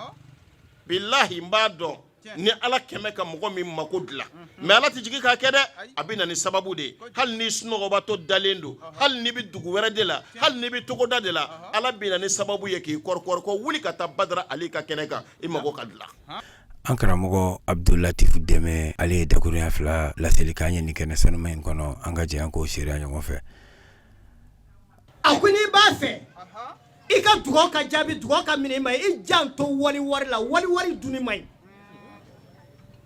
Bilahi, n b'a dɔn ni Ala kɛmɛ ka mɔgɔ min mako dilan, mais Ala tɛ jigin k'a kɛ dɛ, a bɛ na ni sababu de ye. Hali ni sunɔgɔbatɔ dalen don, hali n'i bɛ dugu wɛrɛ de la, hali n'i bɛ togoda de la, Ala bɛ na ni sababu ye k'i kɔrɔkɔrɔ ko wuli ka taa Badara Ali ka kɛnɛ kan, i mako ka dilan. An karamɔgɔ Abudulatifu Dɛmɛ, ale ye dakurunya fila laseli k'an ye nin kɛnɛ sanuma in kɔnɔ. An ka jɛ an k'o seereya ɲɔgɔn fɛ. A ko n'i b'a fɛ i ka dugawu ka jaabi, dugawu ka minɛ i ma, i janto wali wari la. Wali wari dunni man ɲi,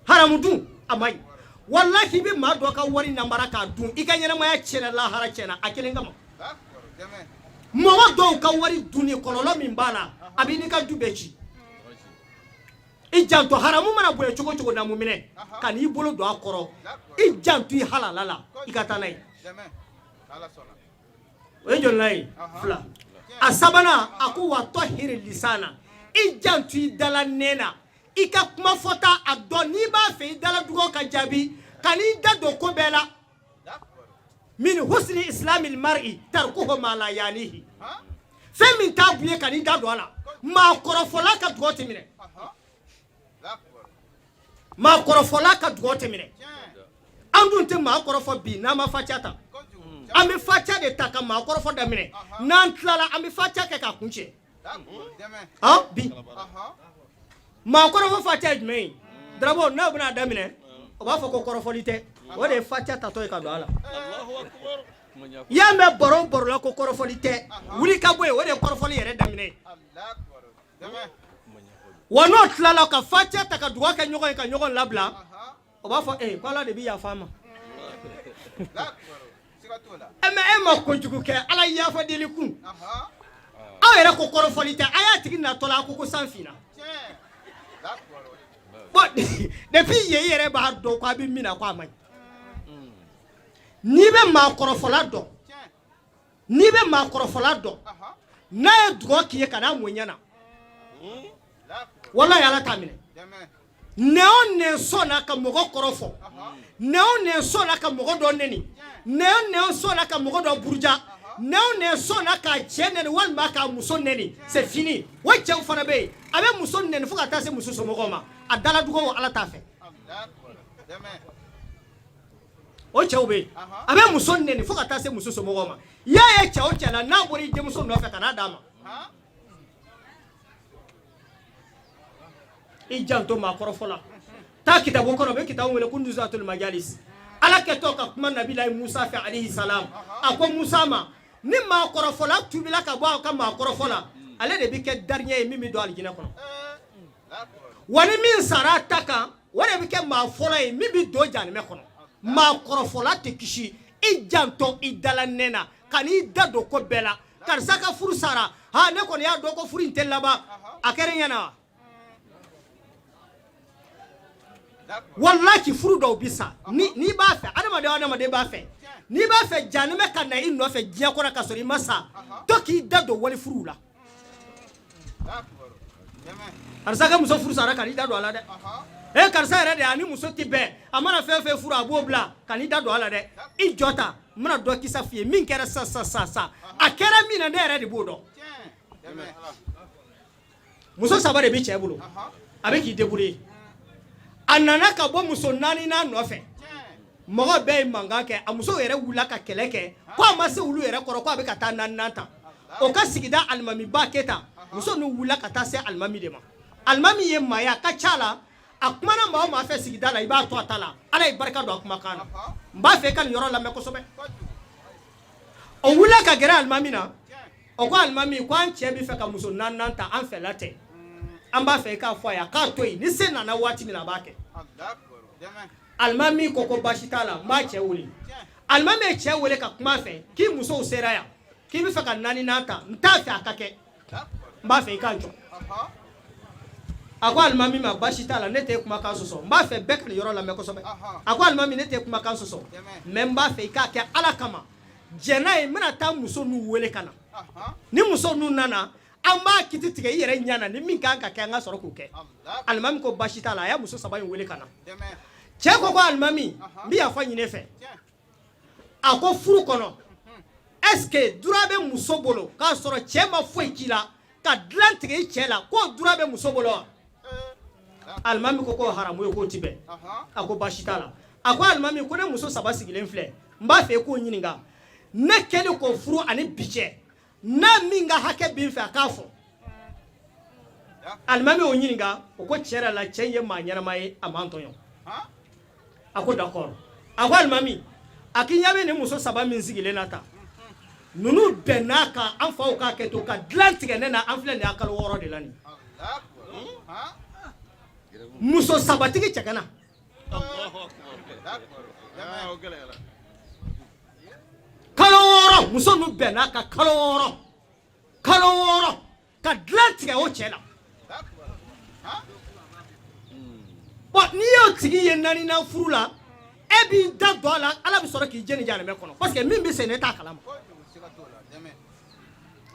haramu dun a man ɲi. Walahi, i bɛ maa dɔ ka wari namara k'a dun, i ka ɲɛnamaya tiɲɛna, lahara tiɲɛna a kelen kama. Mɔgɔ dɔw ka wari dunni kɔlɔlɔ min b'a la, a b'i n'i ka du bɛɛ ci. I janto, haramu mana bonya cogo cogo, namu minɛ ka n'i bolo don a kɔrɔ. I janto i halala la, i ka taa n'a ye. O ye jolinan ye? Fila. A sabanan, a ko wa tɔhiri lisana, i janto i dala nɛn na, i ka kuma fɔta a dɔn. N'i b'a fɛ i dala dugawu ka jaabi, ka n'i da don ko bɛɛ la. Min husni islamil mar'i tarkuhu ma la yanihi, fɛn min t'a bonya, ka n'i da don a la. Maa kɔrɔfɔla ka dugawu tɛ minɛ, maa kɔrɔfɔla ka dugawu tɛ minɛ. An dun tɛ maa kɔrɔfɔ bi n'an ma fatiya ta. An bɛ fatiya de ta ka maa kɔrɔfɔ daminɛ, n'an tilala an bɛ fatiya kɛ k'a kuncɛ. Bi maa kɔrɔfɔ fatiya ye jumɛn ye? Darabo, n'aw bɛna daminɛ, o b'a fɔ ko kɔrɔfɔli tɛ, o de ye fatiya tatɔ ye ka don a la. I y'a mɛn baro baro la ko kɔrɔfɔli tɛ, wuli ka bɔ yen, o de ye kɔrɔfɔli yɛrɛ daminɛ ye. Wa n'o tilala ka fatiya ta ka dugawu kɛ ɲɔgɔn ye ka ɲɔgɔn labila, o b'a fɔ ee ko Ala de bɛ yafa a ma. Mais e ma kojugu kɛ, Ala yafa deli kun. Aw yɛrɛ ko kɔrɔfɔli tɛ, a y'a tigi natɔ la, a ko ko san finna. Bon, depuis yen i yɛrɛ b'a dɔn ko a bɛ min na ko a man ɲi. N'i bɛ maa kɔrɔfɔla dɔn, n'i bɛ maa kɔrɔfɔla dɔn, n'a ye dugawu k'i ye, kan'a mɔ ɲɛ na, walayi Ala t'a minɛ. Nɛn o nɛn sɔnna ka mɔgɔ kɔrɔfɔ, nɛn o nɛn sɔnna ka mɔgɔ dɔ nɛni, nɛn o nɛn sɔnna ka mɔgɔ dɔ buruja, nɛn o nɛn sɔnna k'a cɛ nɛni walima k'a muso nɛni, c'est fini. O cɛw fana bɛ yen, a bɛ muso nɛni fo ka taa se muso somɔgɔw ma, a dala dugawu Ala t'a fɛ. O cɛw bɛ yen, a bɛ muso nɛni fo ka taa se muso somɔgɔw ma. I y'a ye cɛ o cɛ la, n'a bɔra i denmuso nɔfɛ, ka n'a d'a ma. I janto maa kɔrɔfɔ la. Taa kitabu kɔnɔ, bɛ kitabu wele ko Nuzatul Majalis. Ala kɛtɔ ka kuma Nabilayi Musa fɛ alayhi salam, a ko Musa ma, ni maa kɔrɔfɔla tubila ka bɔ a ka maa kɔrɔfɔ la, ale de bɛ kɛ dernier ye min bɛ don alijinɛ kɔnɔ. Wa ni min sara a ta kan, o de bɛ kɛ maa fɔlɔ ye min bɛ don jahanamɛ kɔnɔ. Maa kɔrɔfɔla tɛ kisi. I janto i dala nɛn na, kan'i da don ko bɛɛ la. Karisa ka furu sara, ha, ne kɔni y'a dɔn ko furu in tɛ laban, a kɛra i ɲɛna wa? Walahi furu dɔw bi sa. N'i b'a fɛ, adamaden o adamaden b'a fɛ, n'i b'a fɛ jahanamɛ ka na i nɔfɛ diɲɛ kɔnɔ ka sɔrɔ i ma sa, to k'i da don wali furuw la. Karisa ka muso furu sara, kan'i da don a la dɛ. E karisa yɛrɛ de, a ni muso tɛ bɛn, a mana fɛn fɛn furu a b'o bila, kan'i da don a la dɛ. I jɔ ta, n bɛna dɔ kisa f'i ye min kɛra sa sa sa sa, a kɛra min na, ne yɛrɛ de b'o dɔn. Muso saba de bɛ cɛ bolo, a bɛ k'i débrouiller. A nana ka bɔ muso naaninan nɔfɛ, mɔgɔ bɛɛ ye mankan kɛ, a muso yɛrɛ wulila ka kɛlɛ kɛ ko a ma se olu yɛrɛ kɔrɔ, ko a bɛ ka taa naaninan ta. O ka sigida alimamiba kɛ muso ninnu wulila ka taa se alimami de ma. Alimami ye maa ye, a ka ca la, a kumana maa o maa fɛ sigida la, i b'a to a ta la. Ala ye barika don a kumakan na. N b'a fɛ i ka nin yɔrɔ lamɛn kosɛbɛ. O wulila ka gɛrɛ alimami na, o ko alimami ko an cɛ bɛ fɛ ka muso naaninan ta, an fɛla tɛ, an b'a fɛ i k'a fɔ a ye a k'a to yen, ni se nana waati min na a b'a kɛ. Alimami ko ko baasi t'a la, n b'a cɛ wele. Alimami ye cɛ wele ka kuma a fɛ k'i musow sera yan, k'i bɛ fɛ ka naaninan ta, n t'a fɛ a ka kɛ, n b'a fɛ i k'a jɔ. A ko alimami ma baasi t'a la, ne tɛ kumakan sɔsɔ. N b'a fɛ bɛɛ ka nin yɔrɔ lamɛn kosɛbɛ. A ko alimami, ne tɛ kumakan sɔsɔ, mais n b'a fɛ i k'a kɛ Ala kama, jɛn n'a ye, n bɛna taa muso ninnu wele ka na. Ni muso ninnu nana, an b'a kiti tigɛ i yɛrɛ ɲɛ na, ni min kan ka kɛ, an ka sɔrɔ k'o kɛ. Alimami ko baasi t'a la. A y'a muso saba in wele ka na. Cɛ ko ko alimami, n bɛ yafa ɲini e fɛ. A ko furu kɔnɔ, est-ce que droit bɛ muso bolo k'a sɔrɔ cɛ ma foyi k'i la, ka dilan tigɛ i cɛ la, k'o droit bɛ muso bolo wa? Alimami ko k'o haramu ye, k'o ti bɛn. A ko baasi t'a la. A ko alimami ko ne muso saba sigilen filɛ, n b'a fɛ i k'o ɲininka, ne kɛlen k'o furu ani bi cɛ, n'a min ka hakɛ bɛ n fɛ, a k'a fɔ. Alimami y'o ɲininka, o ko tiɲɛ yɛrɛ la, cɛ in ye maa ɲɛnama ye, a m'an tɔɲɔ. A ko d'accord. A ko alimami, a k'i ɲɛ bɛ nin muso saba min sigilen na tan, ninnu bɛnn'a kan, an faw k'a kɛ to ka dilan tigɛ ne na, an filɛ nin ye a kalo 6 de la nin. Muso sabatigi cɛ ka na. Kalo 6, muso ninnu bɛnn'a kan kalo 6, kalo 6 ka dilan tigɛ o cɛ la. Bon, n'i y'o tigi ye naaninan furu la, e b'i da don a la, Ala bɛ sɔrɔ k'i jeni jahanamɛ kɔnɔ, parce que min bɛ sen, ne t'a kalama.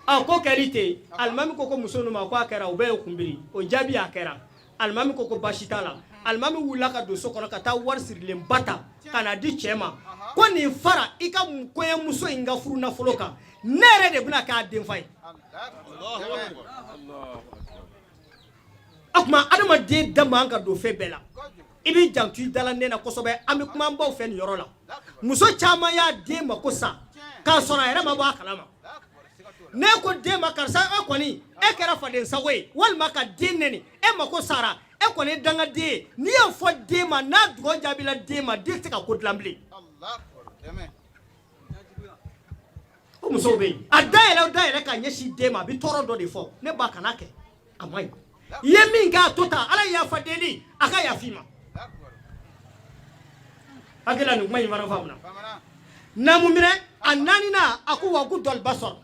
A ko kɛli ten, alimami ko ko muso ninnu ma ko a kɛra, u bɛɛ ye kunbiri, o jaabi a kɛra. Alimami ko ko baasi t'a la. Alimami wulila ka don so kɔnɔ ka taa wari sirilenba ta ka na di cɛ ma, ko nin fara i ka kɔɲɔmuso in ka furu nafolo kan, ne yɛrɛ de bɛna k'a denfa ye. O tuma adamaden da man ka don fɛn bɛɛ la. I b'i janto i dala nɛn na kosɛbɛ. An bɛ kuma an baw fɛ nin yɔrɔ la. Muso caman y'a den mako sa. K'a sɔrɔ a yɛrɛ ma bɔ a kalama. Ne ko den ma, karisa, e kɔni e kɛra faden sago ye, walima ka den neni, e mako sara, e kɔni ye dangaden ye. N'i y'o fɔ den ma, n'a dugawu jaabila den ma, den tɛ se ka ko dilan bilen. O musow bɛ yen, a da yɛlɛ, da yɛlɛ ka ɲɛsin den ma, a bɛ tɔɔrɔ dɔ de fɔ: ne ba, kana kɛ, a man ɲi, i ye min kɛ, a to tan, Ala ye yafa deli, a ka yafa i ma. Hakili la nin kuma in fana faamuna. Naamu, minɛ a naaninan, a ko wa gudɔl basɔrɔ,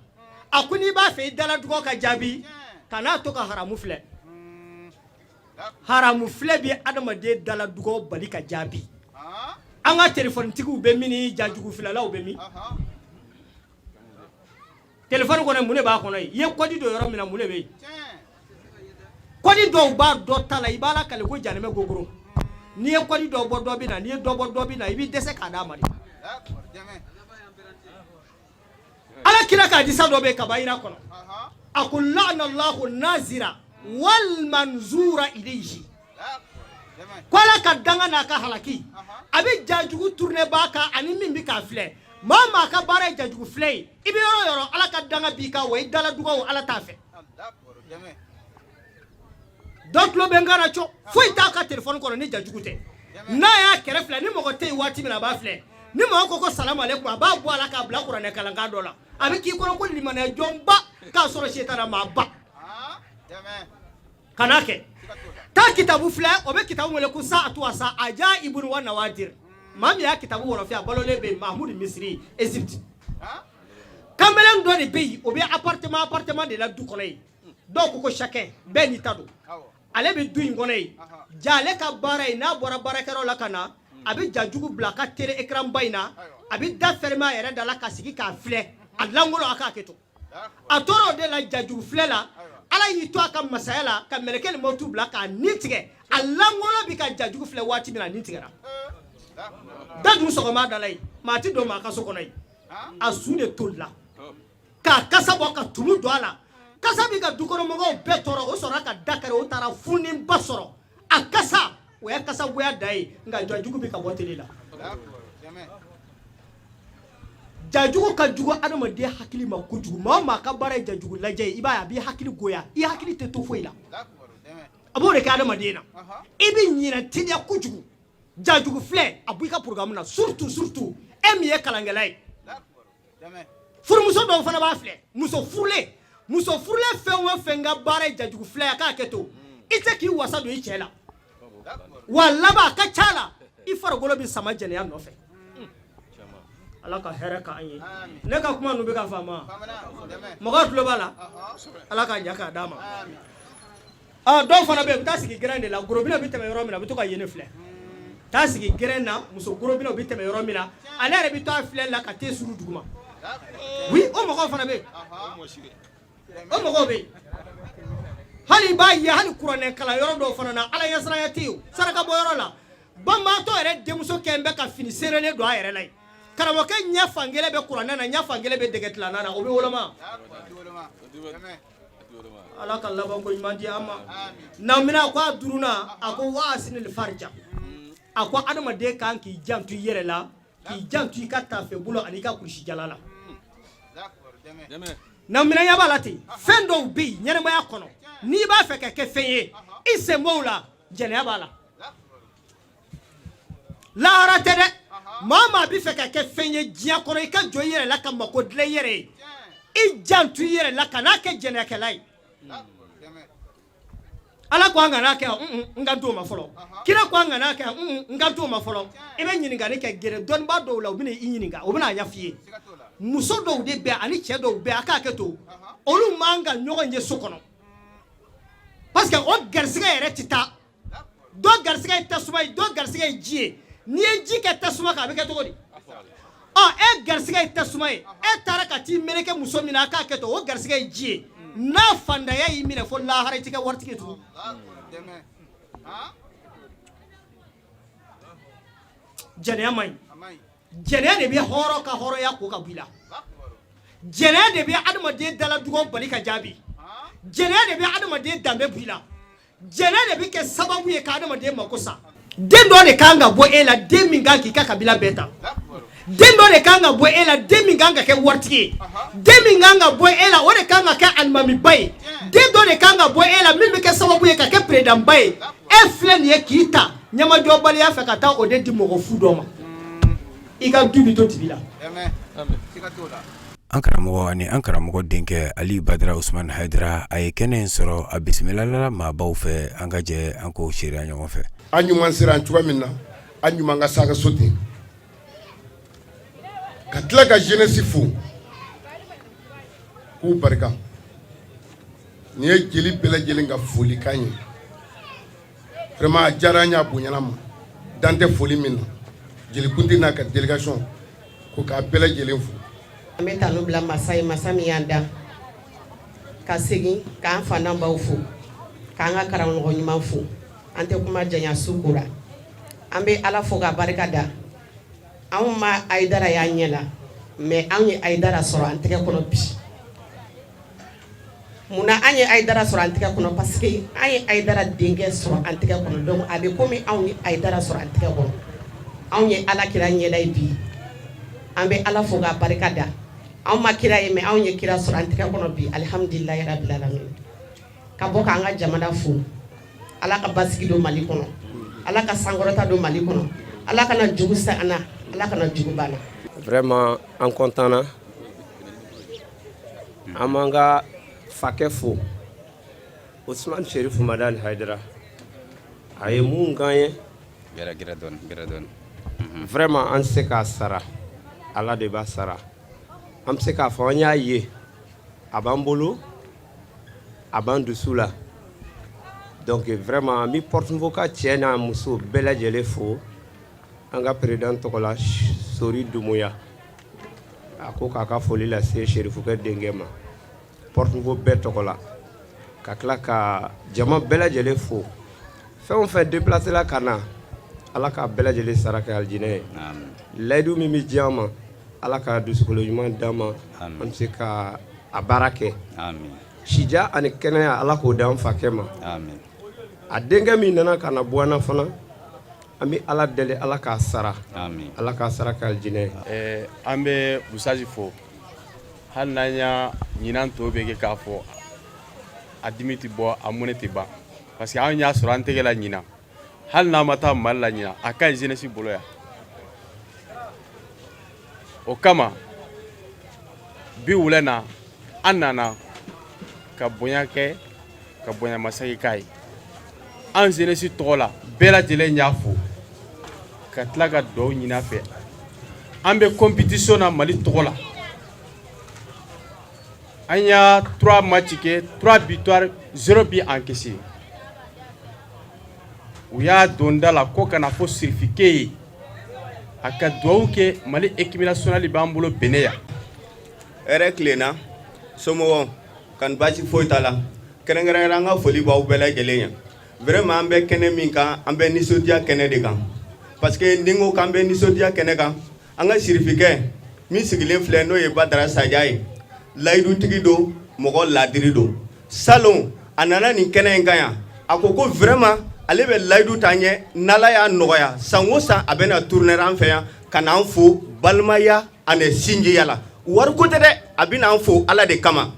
a ko n'i b'a fɛ i dala dugawu ka jaabi, kan'a to ka haramu filɛ. Haramu filɛ bɛ adamaden dala dugawu bali ka jaabi. An ka telefɔnitigiw bɛ min ni jajugu filɛlaw bɛ min? Telefɔni kɔnɔ, mun de b'a kɔnɔ yen? I ye kɔdi don yɔrɔ min na, mun de bɛ yen? Kɔdi dɔw b'a dɔ ta la, i b'a la kale ko janɛmɛ gogoro. N'i ye kɔdi dɔ bɔ, dɔ bɛ na. N'i ye dɔ bɔ, dɔ bɛ na. I b'i dɛsɛ k'a d'a ma de. Ala kira ka hadisa dɔ bɛ yen kabayira kɔnɔ, a ko la'anallahu nazira wal manzura ilayhi, ko Ala ka danga n'a ka halaki a bɛ jajugu tourner b'a kan ani min bɛ k'a filɛ. Maa o maa ka baara ye jajugu filɛ ye, i bɛ yɔrɔ o yɔrɔ, Ala ka danga b'i kan, wa i dala dugawu, Ala t'a fɛ. Dɔ tulo bɛ n kan na cɔ, foyi t'a ka telefɔni kɔnɔ ni jajugu tɛ. N'a y'a kɛrɛ filɛ, ni mɔgɔ tɛ yen waati min na, a b'a filɛ. Ni mɔgɔ ko ko salamu aleykum, a b'a bɔ a la k'a bila kuranɛ kalankan dɔ la. A bɛ k'i kɔnɔ ko limaniya jɔnba, k'a sɔrɔ setana maa ba. Kana kɛ. Taa kitabu filɛ, o bɛ kitabu wele ko saatu wa sa ajaibun wa nawadir. Maa min y'a kitabu wɔlɔfɛ, a balolen bɛ yen, Mahmud Misiri, Égypte. Kamalen dɔ de bɛ yen, o bɛ appartement de la du kɔnɔ yen. Dɔw ko ko chacun, bɛɛ n'i ta don. Ale bɛ du in kɔnɔ yen ja. Ale ka baara ye, n'a bɔra baarakɛyɔrɔ la ka na, a bɛ jajugu bila a ka télé écran ba in na. A bɛ da fermer a yɛrɛ da la ka sigi k'a filɛ a lankolon. A k'a kɛ to, a tora o de la jajugu filɛ la. Ala y'i to a ka masaya la ka mɛlɛkɛ ni mɔtu bila k'a ni tigɛ. A lankolon bɛ ka jajugu filɛ waati min na, a ni tigɛra. Da dun sɔgɔma da la yen, maa tɛ don maa ka so kɔnɔ yen. A su de tolila k'a kasa bɔ ka tumu don a la. Kasa bɛ ka dukɔnɔmɔgɔw bɛɛ tɔɔrɔ. O sɔrɔla ka da kari, o taara funinba sɔrɔ a kasa. O ye kasa goya da ye, nka jajugu bɛ ka bɔ télé la. Jajugu ka jugu adamaden hakili ma kojugu. Maa o maa ka baara ye jajugu lajɛ ye, i b'a ye a b'i hakili goya, i hakili tɛ to foyi la. A b'o de kɛ adamaden na, i bɛ ɲinɛ teliya kojugu. Jajugu filɛ, a bɔ i ka programme na, surtout surtout e min ye kalankɛla ye. Furumuso dɔw fana b'a filɛ. Muso furulen, muso furulen fɛn o fɛn ka baara ye jajugu filɛ, a k'a kɛ to, i tɛ k'i wasa don i cɛ la. Wa laban, a ka ca la, i farikolo bɛ sama jɛnɛya nɔfɛ. Ala ka hɛrɛ k'an ye. Ne ka kuma ninnu bɛ ka faamu wa? Mɔgɔw tulo b'a la. Ala ka ɲɛ k'a d'a ma. Dɔw fana bɛ yen, u bɛ taa sigi gɛrɛn de la, gorobinɛ bɛ tɛmɛ yɔrɔ min na, u bɛ to ka yen de filɛ. Taa sigi gɛrɛn na, muso gorobinɛ bɛ tɛmɛ yɔrɔ min na, ale yɛrɛ bɛ to a filɛ la ka te suru duguma. Oui, o mɔgɔw fana bɛ yen, o mɔgɔw bɛ yen. Hali i b'a ye, hali kuranɛ kalan yɔrɔ dɔw fana na, Ala ɲɛsiranya tɛ yen. Saraka bɔ yɔrɔ la, banbaatɔ yɛrɛ denmuso kɛlen bɛ ka fini serelen don a yɛrɛ la yen. Karamɔgɔkɛ ɲɛ fankelen bɛ kuranɛ na, ɲɛ fankelen bɛ dɛgɛ tilanna na. O bɛ woloma. Ala ka labanko ɲuman di an ma. Namina ko a duurunan, a ko wa ahsinil farja, a ko adamaden kan k'i janto i yɛrɛ la, k'i janto i ka tafe bolo ani i ka kulusi jala la. Namina ɲɛ b'a la ten. Fɛn dɔw bɛ yen ɲɛnamaya kɔnɔ, n'i b'a fɛ ka kɛ fɛn ye, i sen b'o la, jɛnɛya b'a la. Lahara tɛ dɛ. Maa maa bɛ fɛ ka kɛ fɛn ye diɲɛ kɔnɔ, i ka jɔ i yɛrɛ la ka mako dilan i yɛrɛ ye, i janto i yɛrɛ la, kan'a kɛ jɛnɛyakɛla ye. Ala ko an kana kɛ, n kan t'o ma fɔlɔ. Kira ko an kana kɛ, n kan t'o ma fɔlɔ. I bɛ ɲininkali kɛ, gɛrɛ dɔnnibaa dɔw la, u bɛna i ɲininka, u bɛna a ɲɛf'i ye. Muso dɔw de bɛ ani cɛ dɔw bɛ, a k'a kɛ to, olu man ka ɲɔgɔn ye so kɔnɔ, parce que o garisigɛ yɛrɛ tɛ taa. Dɔ garisigɛ ye tasuma ye, dɔ garisigɛ ye ji ye. N'i ye ji kɛ tasuma kan, a bɛ kɛ cogo di? Ɔ, e garisigɛ ye tasuma ye, e taara ka t'i meleke muso min na, a k'a kɛ to, o garisigɛ ye ji ye. N'a fantanya y'i minɛ fo lahara, i tɛ kɛ waritigi ye tugun. Jɛnɛya man ɲi. Jɛnɛya de bɛ hɔrɔn ka hɔrɔnya ko ka bɔ i la. Jɛnɛya de bɛ adamaden dala dugawu bali ka jaabi. Jɛnɛya de bɛ adamaden danbe bɔ i la. Jɛnɛ de bɛ kɛ sababu ye ka adamaden mako sa. Den dɔ de kan ka bɔ e la, den min kan k'i ka kabila bɛɛ ta. Den dɔ de kan ka bɔ e la, den min kan ka kɛ waritigi ye. Den min kan ka bɔ e la, o de kan ka kɛ alimamiba ye. Den dɔ de kan ka bɔ e la min bɛ kɛ sababu ye ka kɛ peredanba ye. E filɛ nin ye k'i ta ɲɛmajɔbaliya fɛ ka taa o de di mɔgɔ fu dɔ ma, i ka du bɛ to dibi la. An karamɔgɔ ani an karamɔgɔ denkɛ Ali Badara Usumani Hayidara, a ye kɛnɛ in sɔrɔ, a bisimilala maabaw fɛ. An ka jɛ an k'o seereya ɲɔgɔn fɛ. An ɲuman sera an cogoya min na, an ɲuman ka sa ka so ten, ka tila ka jeunesse fo k'u barika. Nin ye jeli bɛɛ lajɛlen ka folikan ye. Vraiment, a diyara an ye, a bonyana ma, dan tɛ foli min na. Jelikuntigi n'a ka délégation ko k'a bɛɛ lajɛlen fo. An bɛ tanu bila masa ye, masa min y'an dan, ka segin k'an fa n'an baw fo, k'an ka karamɔgɔ ɲuman fo. An tɛ kuma janya, su kora. An bɛ Ala fo ka barika da. Anw ma Ayidara y'an ɲɛ la, mais anw ye Ayidara sɔrɔ an tɛgɛ kɔnɔ bi. Munna an ye Ayidara sɔrɔ an tɛgɛ kɔnɔ? Parce que an ye Ayidara denkɛ sɔrɔ an tɛgɛ kɔnɔ. Donc a bɛ komi anw ye Ayidara sɔrɔ an tɛgɛ kɔnɔ. Anw ye Ala kira ɲɛda ye bi. An bɛ Ala fo k'a barika da. Anw ma kira ye, mais anw ye kira sɔrɔ an tɛgɛ kɔnɔ bi. Alihamudulilayi rabil alamin. Ka bɔ k'an ka jamana fo. Ala ka basigi don Mali kɔnɔ, Ala ka sankɔrɔta don Mali kɔnɔ, Ala kana jugu se an na, Ala kana jugu ban na. Vraiment, an content na. An b'an ka fakɛ fo, Usumani Serifu Madani Hayidara. A ye mun k'an ye, vraiment, an tɛ se k'a sara, Ala de b'a sara. An bɛ se k'a fɔ an y'a ye, a b'an bolo, a b'an dusu la. Donc vraiment, an bɛ Porto ka cɛ n'a muso bɛɛ lajɛlen fo an ka président tɔgɔ la, Sori Dumuya. A ko k'a ka foli lase Serifukɛ denkɛ ma Porto bɛɛ tɔgɔ la, ka tila ka jama bɛɛ lajɛlen fo. Fɛn o fɛn déplacé la ka na, Ala k'a bɛɛ lajɛlen sara kɛ alijinɛ ye. Layidu min bɛ di an ma, Ala ka dusukolo ɲuman d'an ma, an bɛ se ka a baara kɛ. Sija ani kɛnɛya, Ala k'o d'an fakɛ ma. A denkɛ min nana ka na bɔ an na fana, an bɛ Ala deli, Ala k'a sara, Ala k'a sara kɛ alijinɛ ye. An bɛ Usazi fo. Hali n'an y'a ɲinan tɔ bɛ kɛ k'a fɔ a dimi tɛ bɔ, a mɔnɛ tɛ ban, parce que an y'a sɔrɔ an tɛgɛ la ɲinan. Hali n'an ma taa Mali la ɲinan, a ka ɲi jeunesse bolo yan. O kama bi wula na, an nana ka bonya kɛ, ka bonya masagi k'a ye an jeunesse tɔgɔ la. Bɛɛ lajɛlen y'a fo ka tila ka dugawu ɲini a fɛ. An bɛ compétition na Mali tɔgɔ la. An y'a 3 match kɛ, 3 victoire, 0 but encaissé. U y'a don da la ko kana fɔ Sirifikɛ ye, a ka dugawu kɛ. Mali équipe nationale b'an bolo Benin yan. Hɛrɛ tilenna, somɔgɔw kan? Baasi foyi t'a la. Kɛrɛnkɛrɛnnenya, an ka foli b'aw bɛɛ lajɛlen ye. Vraiment, an bɛ kɛnɛ min kan, an bɛ nisɔndiya kɛnɛ de kan, parce que ni n ko k'an bɛ nisɔndiya kɛnɛ kan, an ka sirifikɛ min sigilen filɛ, n'o ye Badara Saja ye, layidutigi don, mɔgɔ ladiri don. Salon a nana nin kɛnɛ in kan yan, a ko ko vraiment, ale bɛ layidu ta ɲɛ, n'Ala y'a nɔgɔya, san o san a bɛna tourner an fɛ yan ka n'an fo balimaya ani sinjiya la. Wariko tɛ dɛ, a bɛna an fo Ala de kama.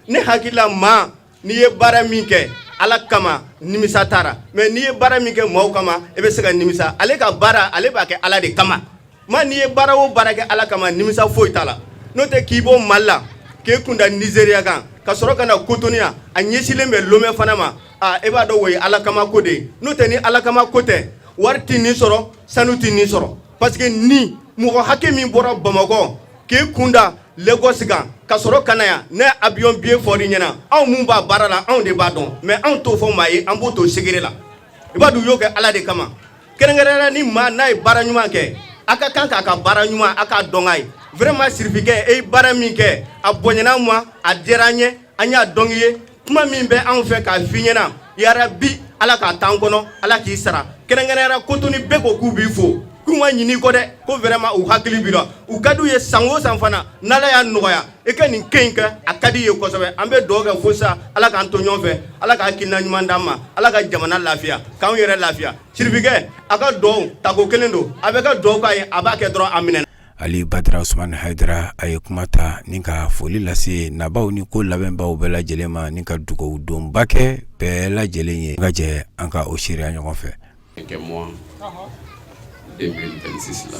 Ne hakilila, maa n'i ye baara min kɛ Ala kama, nimisa taara, mais n'i ye baara min kɛ maaw kama, i bɛ se ka nimisa. Ale ka baara, ale b'a kɛ Ala de kama. Maa n'i ye baara o baara kɛ Ala kama, nimisa foyi t'a la. N'o tɛ, k'i bɔ Mali la k'e kunda Nizeriya kan, ka sɔrɔ ka na Kotonu yan, a ɲɛsinlen bɛ Lomɛ fana ma, aa, e b'a dɔn o ye Ala kama ko de ye. N'o tɛ, ni Ala kama ko tɛ, wari tɛ nin sɔrɔ, sanu tɛ nin sɔrɔ, parce que ni mɔgɔ hakɛ min bɔra Bamakɔ k'e kunda Lagos kan ka sɔrɔ ka na yan, ne avion billet fɔr'i ɲɛna, anw mun b'a baara la, anw de b'a dɔn, mais anw t'o fɔ maa ye, an b'o to secret la. I b'a dɔn u y'o kɛ Ala de kama. Kɛrɛnkɛrɛnnenya, ni maa n'a ye baara ɲuman kɛ, a ka kan k'a ka baara ɲuman, a k'a dɔn a ye. Vraiment, sirifikɛ, e ye baara min kɛ, a bonyana an ma, a diyara an ye, an y'a dɔn i ye. Kuma min bɛ anw fɛ k'a f'i ɲɛna, yarabi Ala k'a t'an kɔnɔ, Ala k'i sara. Kɛrɛnkɛrɛnnenya, Kotoni bɛɛ ko k'u b'i fo, k'u ma ɲin'i kɔ dɛ, ko vraiment u hakili b'i la, u ka d'u ye san o san fana, n'Ala y'a nɔgɔya i ka nin kɛ in kɛ, a ka di ye kosɛbɛ. An bɛ dugawu kɛ fo sa, Ala k'an to ɲɔgɔn fɛ, Ala ka hakilina ɲuman d'an ma, Ala ka jamana lafiya, k'anw yɛrɛ lafiya. Sirifikɛ, a ka dugawu tako kelen don, a bɛ ka dugawu k'a ye, a b'a kɛ dɔrɔn, a minɛ. Ali Badara Usumani Hayidara, a ye kuma ta ni ka foli lase nabaw ni ko labɛnbaw bɛɛ lajɛlen ma, ni ka dugawu donba kɛ bɛɛ lajɛlen ye. An ka jɛ an ka o seereya ɲɔgɔn fɛ. Kɛ mois 2026 la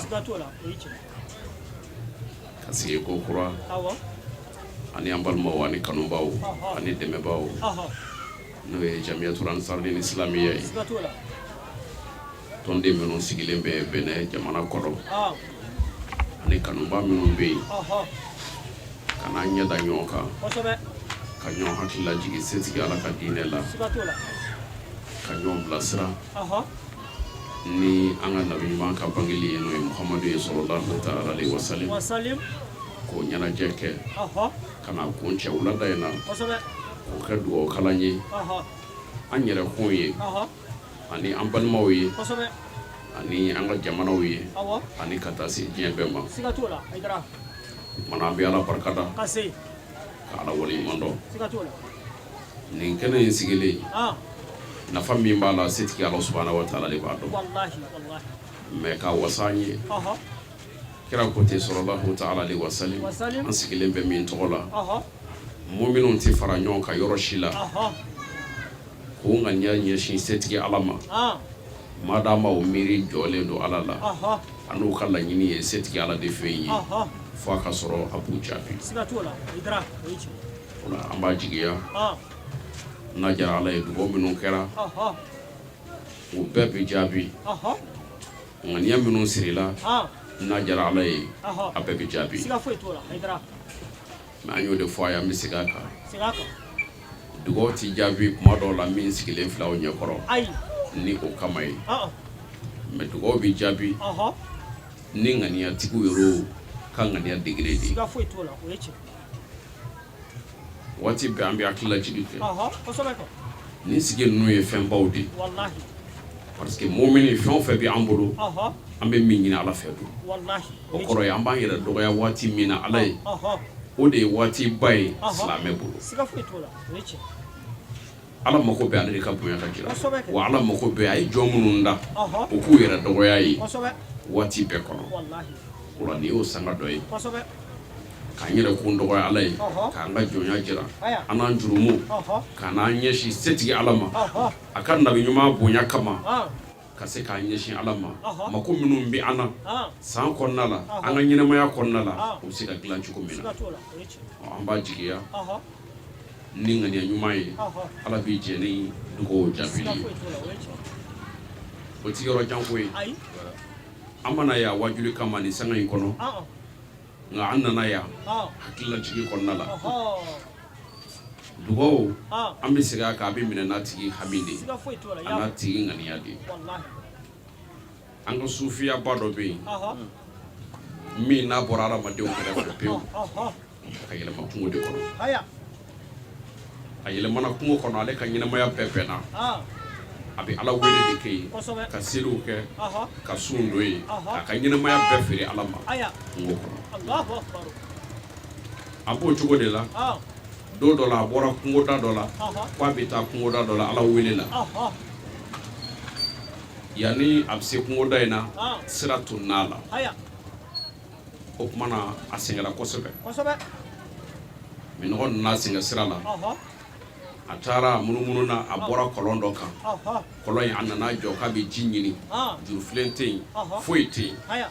ka sigi ko kura ani an balimaw ani kanubaw ani dɛmɛbaw, n'o ye Jamiyatul Ansar Islamiya ye, tɔnden minnu sigilen bɛ Benin jamana kɔnɔ ani kanuba minnu bɛ yen, ka n'an ɲɛ da ɲɔgɔn kan, ka ɲɔgɔn hakili lajigin setigi Ala ka diinɛ la, ka ɲɔgɔn bilasira ni an ka nabi ɲuman ka bangeli ye, n'o ye Muhamadu ye salalahu taala alehi wasalim, k'o ɲɛnajɛ kɛ ka na kuncɛ wulada in na, k'o kɛ dugawu kalan ye an yɛrɛkun ye ani an balimaw ye ani an ka jamanaw ye ani ka taa se diɲɛ bɛɛ ma. Mana an bɛ Ala barika da ka Ala waleɲuman dɔn nin kɛnɛ in sigilen. Nafa min b'a la, setigi Ala subahana wa taala de b'a dɔn. Mais ka wasa an ye, kira ko ten salalahu taala alehi wasalim, an sigilen bɛ min tɔgɔ la, muminw tɛ fara ɲɔgɔn kan yɔrɔ si la k'u ŋaniya ɲɛsin setigi Ala ma, madama o miiri jɔlen don Ala la, a n'u ka laɲini ye setigi Ala de fɛ yen, fo a ka sɔrɔ a b'u jaabi. O la an b'a jigiya, n'a diyara Ala ye, dugawu minnu kɛra, o bɛɛ bɛ jaabi. Ŋaniya minnu sirila, n'a diyara Ala ye, a bɛɛ bɛ jaabi. Mais an y'o de fɔ a ye, an bɛ segin a kan, dugawu tɛ jaabi kuma dɔw la min sigilen filɛ aw ɲɛkɔrɔ ni o kama ye, mais dugawu bɛ jaabi ni ŋaniyatigiw yɛrɛ ka ŋaniya degré de ye. Waati bɛɛ an bɛ hakililajigin kɛ, nin sigi ninnu ye fɛnbaw de ye, parce que mumini fɛn o fɛn bɛ an bolo, an bɛ min ɲini Ala fɛ don, o kɔrɔ ye an b'an yɛrɛ dɔgɔya waati min na Ala ye, o de ye waatiba ye silamɛ bolo. Ala mako bɛ ale de ka bonya ka jira, wa Ala mako bɛ a ye jɔn minnu da u k'u yɛrɛ dɔgɔya ye waati bɛɛ kɔnɔ. O la nin y'o sanga dɔ ye, k'an yɛrɛ kun dɔgɔya Ala ye, k'an ka jɔnya jira, an n'an jurumu, ka n'an ɲɛsin setigi Ala ma, a ka nabi ɲuman bonya kama, ka se k'an ɲɛsin Ala ma. Mako minnu bɛ an na san kɔnɔna la, an ka ɲɛnamaya kɔnɔna la, u bɛ se ka dilan cogo min na, an b'a jigiya ni ŋaniya ɲuman ye, Ala b'i jɛ ni dugawu jaabi ye. O tɛ yɔrɔ jan ko ye. An ma na yan wajuli kama nin sanga in kɔnɔ, nka an nana yan hakililajigin kɔnɔna la. Dugawu, an bɛ segin a kan, a bɛ minɛ n'a tigi hami de ye, a n'a tigi ŋaniya de ye. An ka sufiyaba dɔ bɛ yen min n'a bɔra hadamadenw kɛrɛfɛ pewu ka yɛlɛma kungo de kɔnɔ. A yɛlɛmana kungo kɔnɔ, ale ka ɲɛnamaya bɛɛ bɛnna a bɛ Ala wele de kɛ yen, ka seliw kɛ, ka sun don yen, k'a ka ɲɛnamaya bɛɛ feere Ala ma kungo kɔnɔ. A b'o cogo de la, don dɔ la a bɔra kungoda dɔ la k'a bɛ taa kungoda dɔ la Ala wele la. Yanni a bɛ se kungoda in na, sira tununna a la. O tuma na a sɛgɛnra kosɛbɛ, minnɔgɔ nana sɛgɛn sira la. A taara a munumunu na, a bɔra kɔlɔn dɔ kan. Kɔlɔn in, a nana jɔ k'a bɛ ji ɲini, jurufilen tɛ yen, foyi tɛ yen.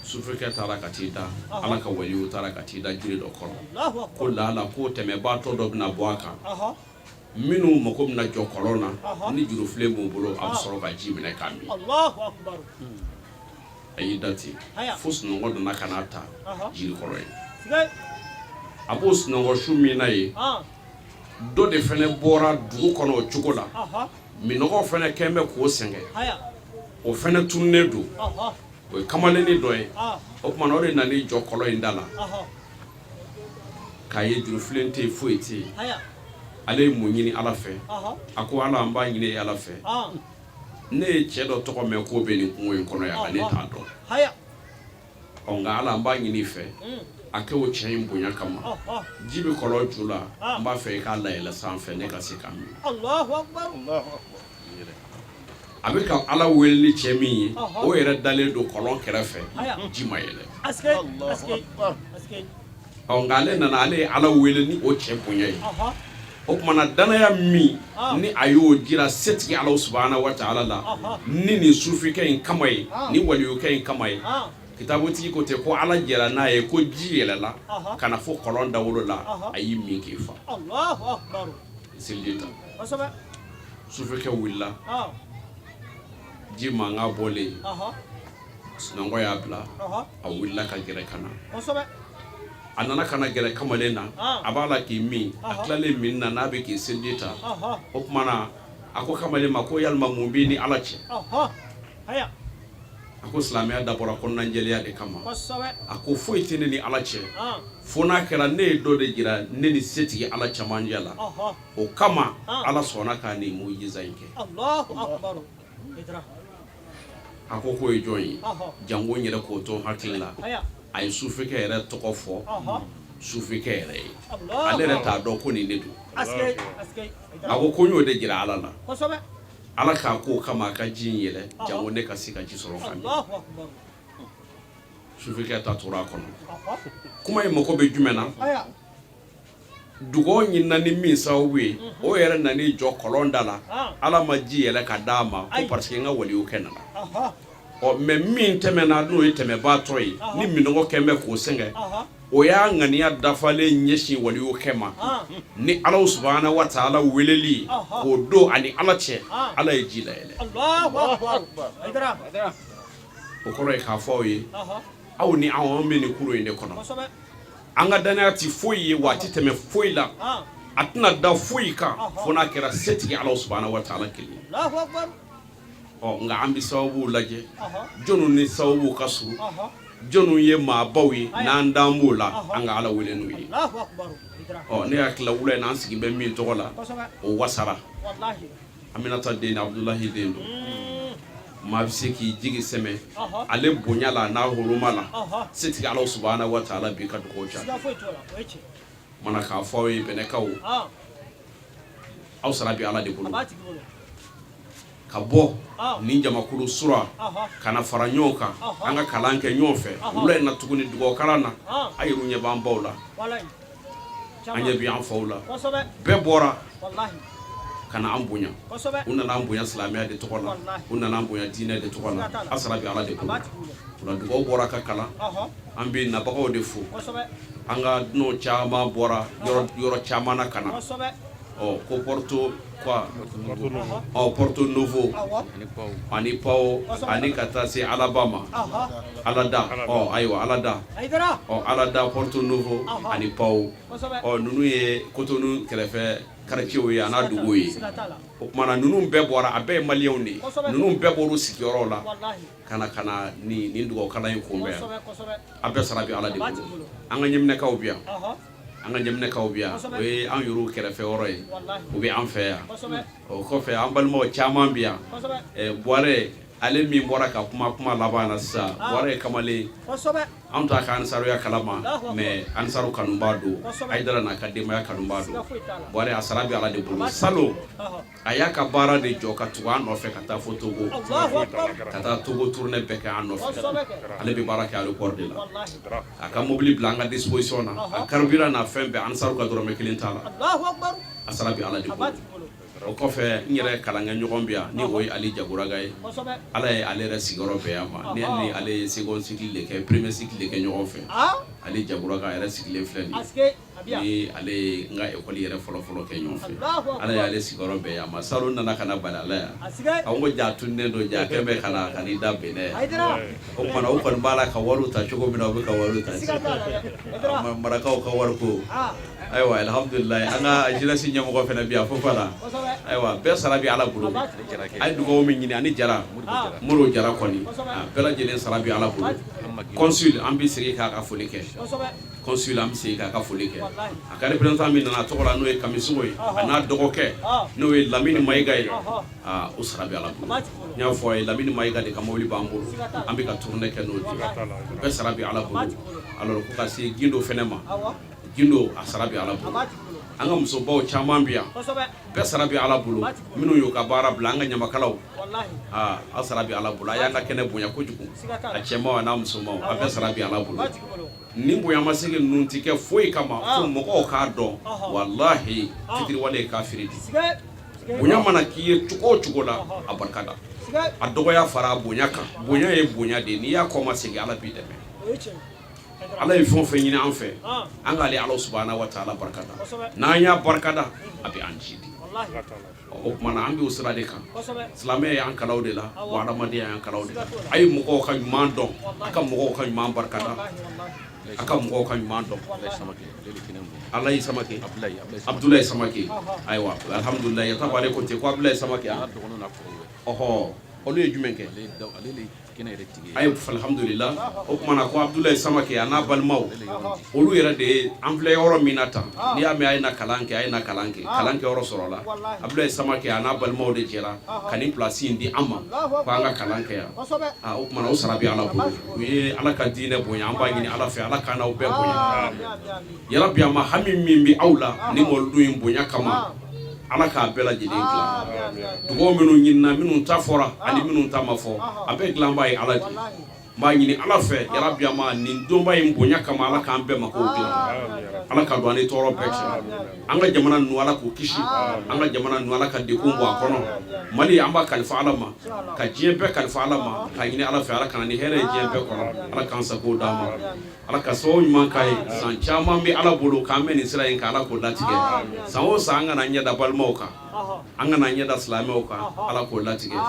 Sufɛkɛ taara ka t'i da, Ala ka waliyu taara ka t'i da jiri dɔ kɔrɔ, ko laala ko tɛmɛbaatɔ dɔ bɛna bɔ a kan, minnu mako bɛna jɔ kɔlɔn na, ni jurufilen b'u bolo, a bɛ sɔrɔ ka ji minɛ k'a min. A y'i da ten fo sunɔgɔ nana ka n'a ta jiri kɔrɔ yen. A b'o sunɔgɔ su min na ye, dɔ de fana bɔra dugu kɔnɔ o cogo la, minnɔgɔ fana kɛlen bɛ k'o sɛgɛn, o fana tununnen don, o ye kamalennin dɔ ye. O tuma na o de nan'i jɔ kɔlɔn in da la k'a ye jurufilen tɛ yen, foyi tɛ yen. Ale ye mun ɲini Ala fɛ? A ko Ala, an b'a ɲini e Ala fɛ, ne ye cɛ dɔ tɔgɔ mɛn k'o bɛ nin kungo in kɔnɔ yan, nka ne t'a dɔn. Ɔ nka Ala, an b'a ɲini i fɛ, a kɛ o cɛ in bonya kama, ji bɛ kɔlɔn ju la, n b'a fɛ i k'a layɛlɛ sanfɛ ne ka se ka min. A bɛ ka Ala wele ni cɛ min ye, o yɛrɛ dalen don kɔlɔn kɛrɛfɛ, ji ma yɛlɛ. Ɔ, nka ale nana, ale ye Ala wele ni o cɛ bonya ye. O tuma na, danaya min ni a y'o jira setigi Ala subahana wa taala la ni nin sufikɛ in kama ye, ni waliyukɛ in kama ye, kitabutigi ko ten ko Ala jɛra n'a ye ko ji yɛlɛla ka na fo kɔlɔn dawolo la, a y'i min k'i fa. Seliji ta, sufikɛ wulila, ji mankan bɔlen, sunɔgɔ y'a bila, a wulila ka gɛrɛ ka na. A nana ka na gɛrɛ kamalen na, a b'a la k'i min. A tilalen min na, n'a bɛ k'i seliji ta, o tuma na, a ko kamalen ma ko yalima mun b'i ni Ala cɛ? A ko silamɛya dabɔra kɔnɔnajɛlenya de kama. A ko foyi tɛ ne ni Ala cɛ fo n'a kɛra ne ye dɔ de jira ne ni setigi Ala cɛmancɛ la. O kama Ala sɔnna k'a nin mujiza in kɛ. A ko k'o ye jɔn ye? Janko n yɛrɛ k'o to hakili la. A ye sufikɛ yɛrɛ tɔgɔ fɔ sufikɛ yɛrɛ ye. Ale yɛrɛ t'a dɔn ko nin de don. A ko ko n y'o de jira Ala la, Ala k'a ko kama a ka ji in yɛlɛ, janko ne ka se ka ji sɔrɔ ka min. Sufikɛ ta tora a kɔnɔ. Kuma in mako bɛ jumɛn na? Dugawu ɲinina ni min sababu ye, o yɛrɛ nan'i jɔ kɔlɔn da la, Ala ma ji yɛlɛ ka d'a ma ko parce que n ka waliyukɛ nana. Ɔ, mais min tɛmɛna, n'o ye tɛmɛbaatɔ ye, ni minɔgɔ kɛn bɛ k'o sɛgɛn, o y'a ŋaniya dafalen ɲɛsin waliyukɛ ma ni Ala subahana wa taala weleli ye k'o don ani Ala cɛ, Ala ye ji layɛlɛ. O kɔrɔ ye k'a fɔ aw ye, aw ni anw, an bɛ nin kurun in de kɔnɔ. An ka dannaya tɛ foyi ye wa a tɛ tɛmɛ foyi la, a tɛna da foyi kan fo n'a kɛra setigi Ala subahana wa taala kelen. Ɔ, nka an bɛ sababuw lajɛ, jɔnw ni sababuw ka surun, jɔnw ye maabaw ye, n'an dan b'o la, an ka Ala wele n'u ye. Ɔ, ne hakili la, wula in na, an sigi bɛ min tɔgɔ la, o wasara. Aminata den, Abudulahi den don. Maa bɛ se k'i jigi sɛmɛ ale bonya la n'a huruma la, setigi Ala subahana wa taala b'i ka dugawu jaabi. Mana k'a fɔ aw ye, Bɛnɛkaw, aw sara bɛ Ala de bolo. Ka bɔ nin jamakulu sura ka na fara ɲɔgɔn kan, an ka kalan kɛ ɲɔgɔn fɛ wula in na tuguni dugawu na. A yɛrɛ ɲɛ b'an baw la, an ɲɛ bɛ an faw la. Bɛɛ bɔra ka na an bonya. U nana an bonya silamɛya de tɔgɔ la, u nana an bonya diinɛ de tɔgɔ la. A sara bɛ Ala de bolo. O la, dugawu bɔra ka kalan. An bɛ nabagaw de fo. An ka dunanw caman bɔra yɔrɔ caman na ka na. Ɔ, ko Porto quoi, ɔ, Porto Novo ani Pao ani ka taa se Alaba ma, Alada. Ɔ, ayiwa, Alada, ɔ, Alada, Porto Novo ani Pao. Ɔ, ninnu ye Cotonou kɛrɛfɛ quartier ye, a n'a dugu ye. O tuma na, ninnu bɛɛ bɔra, a bɛɛ ye maliyɛnw de ye. Ninnu bɛɛ bɔra u sigiyɔrɔw la ka na ka na nin dugawu kalan in kunbɛn yan. A bɛɛ sara bɛ Ala de bolo. An ka ɲaminɛkaw bɛ yan, an ka ɲaminɛkaw bɛ yan, o ye an yɛrɛw kɛrɛfɛ yɔrɔ ye, u bɛ an fɛ yan. O kɔfɛ, an balimaw caman bɛ yan. Buwarɛ, ale min bɔra ka kuma kuma laban na sisan, Buwarɛ ye kamalen, anw t'a ka ansaruya kalama, mais ansaru kanubaa don, Hayidara n'a ka denbaya kanubaa don. Buwarɛ, a sara bɛ Ala de bolo. Salon, a y'a ka baara de jɔ ka tugu an nɔfɛ ka taa fo Togo, ka taa Togo tournée bɛɛ kɛ an nɔfɛ. Ale bɛ baara kɛ aéroport de la. A ka mobili bila an ka disposition na, a carburant n'a fɛn bɛɛ, ansaru ka dɔrɔmɛ kelen t'a la. A sara bɛ Ala de bolo. O kɔfɛ, n yɛrɛ kalankɛ ɲɔgɔn bɛ yan, ni o ye Ali Jagoraga ye. Ala ye ale yɛrɛ sigiyɔrɔ bɛn yan ma. Ni ni ale ye second cycle de kɛ, premier cycle de kɛ ɲɔgɔn fɛ. Ali Jagoraga, a yɛrɛ sigilen filɛ nin ye. Ni ale ye n ka école yɛrɛ fɔlɔ-fɔlɔ kɛ ɲɔgɔn fɛ, Ala y'ale sigiyɔrɔ bɛn yan ma. Salon nana ka na bali a la yan, a ko ja tunnen don, ja kɛn bɛ ka na ka n'i da Benin yan. O kumana, u kɔni b'a la ka wariw ta cogo min na, u bɛ ka wariw ta marakaw ka wari ko. Ayiwa, alhamdulilayi, an ka jeunesse ɲɛmɔgɔ fana bɛ yan, Fofana. Ayiwa, bɛɛ sara bɛ Ala bolo. A ye dugawu min ɲini ani Jara Modibo Jara kɔni, bɛɛ lajɛlen sara bɛ Ala bolo. Consul, an bɛ segin k'a ka foli kɛ. Consul, an bɛ segin k'a ka foli kɛ. A ka représentant min nana a tɔgɔ la, n'o ye Kamisogo ye, a n'a dɔgɔkɛ, n'o ye Lamini Mayiga ye, aa, o sara bɛ Ala bolo. N y'a fɔ a ye, Lamini Mayiga de ka mobili b'an bolo, an bɛ ka tournée kɛ n'o de ye. Bɛɛ sara bɛ Ala bolo. Alors, ko ka se Gindo fɛnɛ ma. Gindo a sara bɛ Ala bolo an ka musobaw caman bɛ yan bɛɛ sara bɛ Ala bolo minnu y'u ka baara bila an ka ɲamakalaw aa aw sara bɛ Ala bolo a y'an ka kɛnɛ bonya kojugu a cɛmanw a n'a musomanw a bɛɛ sara bɛ Ala bolo nin bonyamasegin ninnu tɛ kɛ foyi kama fo mɔgɔw k'a dɔn walahi fitiriwale ye kafiri de bonya mana k'i ye cogo o cogo la a barika da a dɔgɔya fara a bonya kan bonya ye bonya de ye n'i y'a kɔmasegin Ala b'i dɛmɛ Ala ye fɛn o fɛn ɲini an fɛ an k'ale Ala subahana wa taala barika da n'an y'a barika da a bɛ an jidi o tuma na an b'o sira de kan silamɛya y'an kalan o de la wa adamadenya y'an kalan o de la a ye mɔgɔw ka ɲuman dɔn a ka mɔgɔw ka ɲuman barika da a ka mɔgɔw ka ɲuman dɔn Alayi Samake Abudulayi Samake ayiwa alhamdulilayi yata ale ko ten ko Abudulayi Samake ɔhɔ olu ye jumɛn kɛ Ayi alhamdulila o tuma na ko Abudulayi Samake a n'a balimaw olu yɛrɛ de ye an filɛ yɔrɔ min na tan n'i y'a mɛn a ye na kalan kɛ a ye na kalan kɛ kalan kɛ yɔrɔ sɔrɔla Abudulayi Samake a n'a balimaw de jɛra ka nin place in di an ma ko an ka kalan kɛ yan o tuma na o sara bɛ Ala bolo u ye Ala ka diinɛ bonya an b'a ɲini Ala fɛ Ala k'an n'aw bɛɛ bonya yarabi a ma hami min bɛ aw la ni mɔlidu in bonya kama Ala k'a bɛɛ lajɛlen dilan dugaw minnu ɲinina minnu ta fɔra ani minnu ta ma fɔ a bɛɛ dilanbaa ye Ala de ye n b'a ɲini Ala fɛ yarabi a ma nin donba in bonya kama Ala k'an bɛɛ makow dilan Ala ka don an ni tɔɔrɔ bɛɛ cɛ an ka jamana ninnu Ala k'u kisi an ka jamana ninnu Ala ka degun bɔ a kɔnɔ Mali an b'a kalifa Ala ma ka diɲɛ bɛɛ kalifa Ala ma k'a ɲini Ala fɛ Ala ka na ni hɛrɛ ye diɲɛ bɛɛ kɔnɔ Ala k'an sago d'an ma Ala ka sababu ɲuman k'a ye san caman bɛ Ala bolo k'an bɛ nin sira in kan Ala k'o latigɛ san o san an kana ɲɛ da balimaw kan an kana ɲɛ da silamɛw kan Ala k'o latigɛ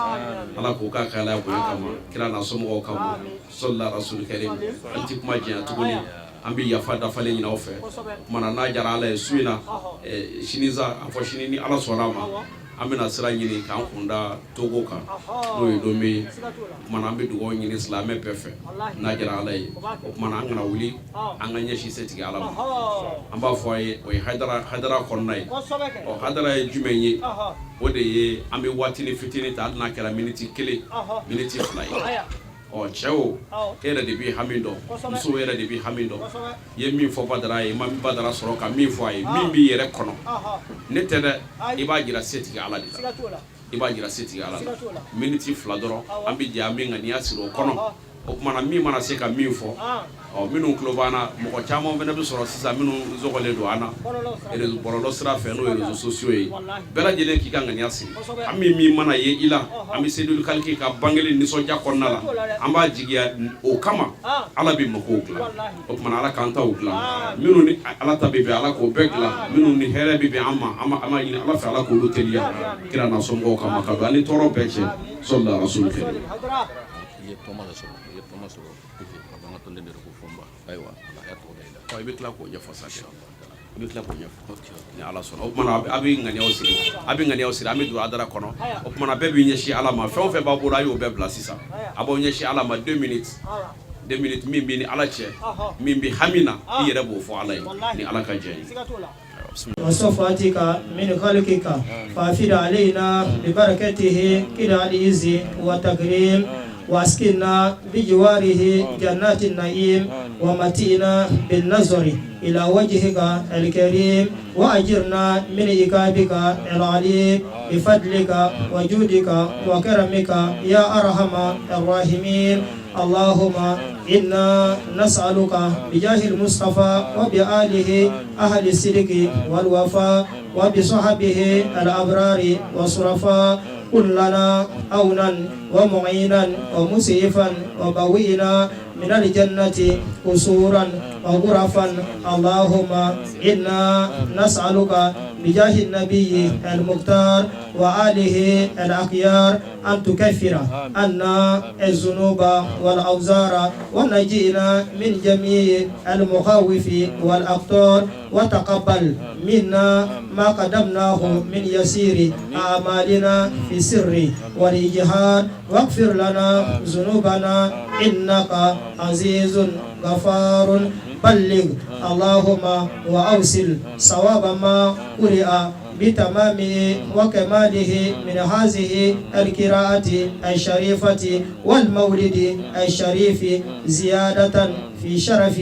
Ala k'o k'a ka Alaya bonya kama kira n'a somɔgɔw kama sɔlila rasuli karim an tɛ kuma janya tuguni an bɛ yafa dafalen ɲini aw fɛ tuma na n'a diyara Ala ye su in na sini sa a fɔ sini ni Ala sɔnna a ma an bɛna sira ɲini k'an kunda Togo kan n'o ye Lome ye o tuma na an bɛ dugawu ɲini silamɛ bɛɛ fɛ n'a diyara Ala ye o tuma na an kana wuli an ka ɲɛsin setigi Ala ma an b'a fɔ a ye o ye hadara hadara kɔnɔna ye ɔ hadara ye jumɛn ye o de ye an bɛ waatinin fitinin ta hali n'a kɛra miniti kelen miniti fila ye Ɔ cɛ o e yɛrɛ de b'i hami dɔn muso yɛrɛ de b'i hami dɔn i ye min fɔ Badara ye i ma Badara sɔrɔ ka min fɔ a ye min b'i yɛrɛ kɔnɔ ne tɛ dɛ i b'a jira setigi Ala de la i b'a jira setigi Ala la miniti fila dɔrɔn an bɛ jɛ an bɛ ŋaniya siri o kɔnɔ o tuma na min mana se ka min fɔ ɔ minnu tulo b'an na mɔgɔ caman fana bɛ sɔrɔ sisan minnu sɔgɔlen don an na bɔlɔlɔ sira fɛ n'o ye réseaux sociaux ye bɛɛ lajɛlen k'i ka ŋaniya siri hami min mana ye i la an bɛ Seydul Kaliki ka bangeli nisɔndiya kɔnɔna la an b'a jigiya o kama Ala bɛ makow dilan o tuma na Ala k'an taw dilan minnu ni Ala ta bɛ bɛn Ala k'o bɛɛ dilan minnu ni hɛrɛ bɛ bɛn an ma an b'a ɲini Ala fɛ Ala k'olu teliya kira n'a somɔgɔw kama ka don an ni tɔɔrɔ bɛɛ cɛ sɔlila rasul karim I ye tɔma de sɔrɔ i ye tɔma sɔrɔ ka bɔ an ka tɔnden de ko Fɔnba ayiwa a y'a tɔgɔ da i la i bɛ tila k'o ɲɛfɔ sa i bɛ tila k'o ɲɛfɔ ni Ala sɔnna o tuma na a bɛ ŋaniyaw siri a bɛ ŋaniyaw siri an bɛ don hadara kɔnɔ o tuma na bɛɛ b'i ɲɛsin Ala ma fɛn o fɛn b'a bolo a y'o bɛɛ bila sisan a b'aw ɲɛsin Ala ma 2 minutes 2 minutes min b'i ni Ala cɛ min bɛ hami na i yɛrɛ b'o fɔ Ala ye ni Ala ka jɛn ye. وصفاتك من خلقك فأفض علينا ببركته كده العز والتكريم واسكننا بجواره جنات النعيم ومتعنا بالنظر إلى وجهك الكريم وأجرنا من عقابك العليم بفضلك وجودك وكرمك يا أرحم الراحمين اللهم إنا نسألك بجاه المصطفى وبآله أهل الصدق والوفاء وبصحبه الأبرار والشرفاء كن لنا عونا ومعينا ومسعفا وبوئنا من الجنة قصورا وغرفا اللهم إنا نسألك بجاه النبي المختار وآله الأخيار أن تكفر عنا الذنوب والأوزار ونجينا من جميع المخاوف والأخطار وتقبل منا ما قدمناه من يسير أعمالنا في السر والجهار واغفر لنا ذنوبنا إنك عزيز غفار بلغ اللهم وأوصل صواب ما قرئ بتمامه وكماله من هذه القراءة الشريفة والمولد الشريف زيادة في شرف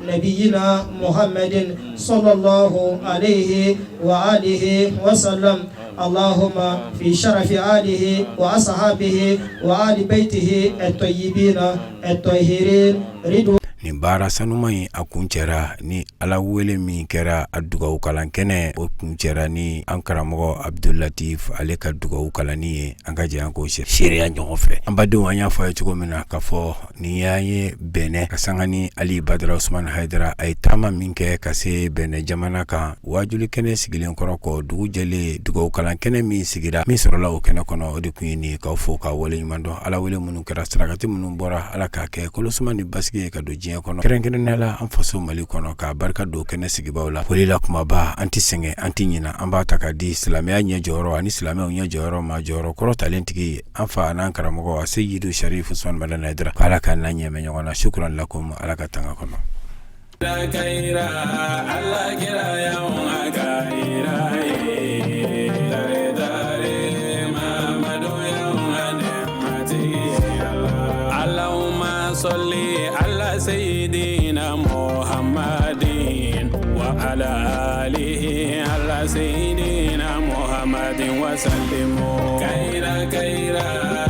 نبينا محمد صلى الله عليه وآله وسلم اللهم في شرف آله وأصحابه وآل بيته الطيبين الطاهرين رضوان Nin baara sanuma in a kuncɛra ni Ala wele min kɛra a dugawu kalan kɛnɛ o kuncɛra ni an karamɔgɔ Abudulatif ale ka dugawu kalanni ye an ka jɛ an k'o seereya ɲɔgɔn fɛ an badenw an y'a fɔ a ye cogo min na k'a fɔ nin y'an ye Bɛnɛ ka sanga ni Ali Badara Usumani Hayidara a ye taama min kɛ ka se Bɛnɛ jamana kan waajuli kɛnɛ sigilen kɔrɔ kɔ dugu jɛlen dugawu kalan kɛnɛ min sigira min sɔrɔla o kɛnɛ kɔnɔ o de tun ye nin ye k'aw fo k'aw waleɲuman dɔn Ala wele minnu kɛra sarakati minnu bɔra Ala k'a kɛ kolosuma ni basigi ye ka don diɲɛ kɔnɔ kɛrɛnkɛrɛnnenya la an faso Mali kɔnɔ k'a barika don kɛnɛ sigibaaw la foli la kumaba an tɛ sɛgɛn an tɛ ɲina an b'a ta ka di silamɛya ɲɛ jɔyɔrɔ ani silamɛw ɲɛ jɔyɔrɔ ma jɔyɔrɔ kɔrɔtalen tigi an fa an'an karamɔgɔ a Seyidu Sarifu Usumani Madani Hayidara k'Ala k'an n'a ɲɛmɛ ɲɔgɔn na sukuran lakum Ala ka tanga kɔnɔ. Sɔli ala seyidina Muhamadin wa ala alihi ala seyidina Muhamadin wa salimu kayira kayira.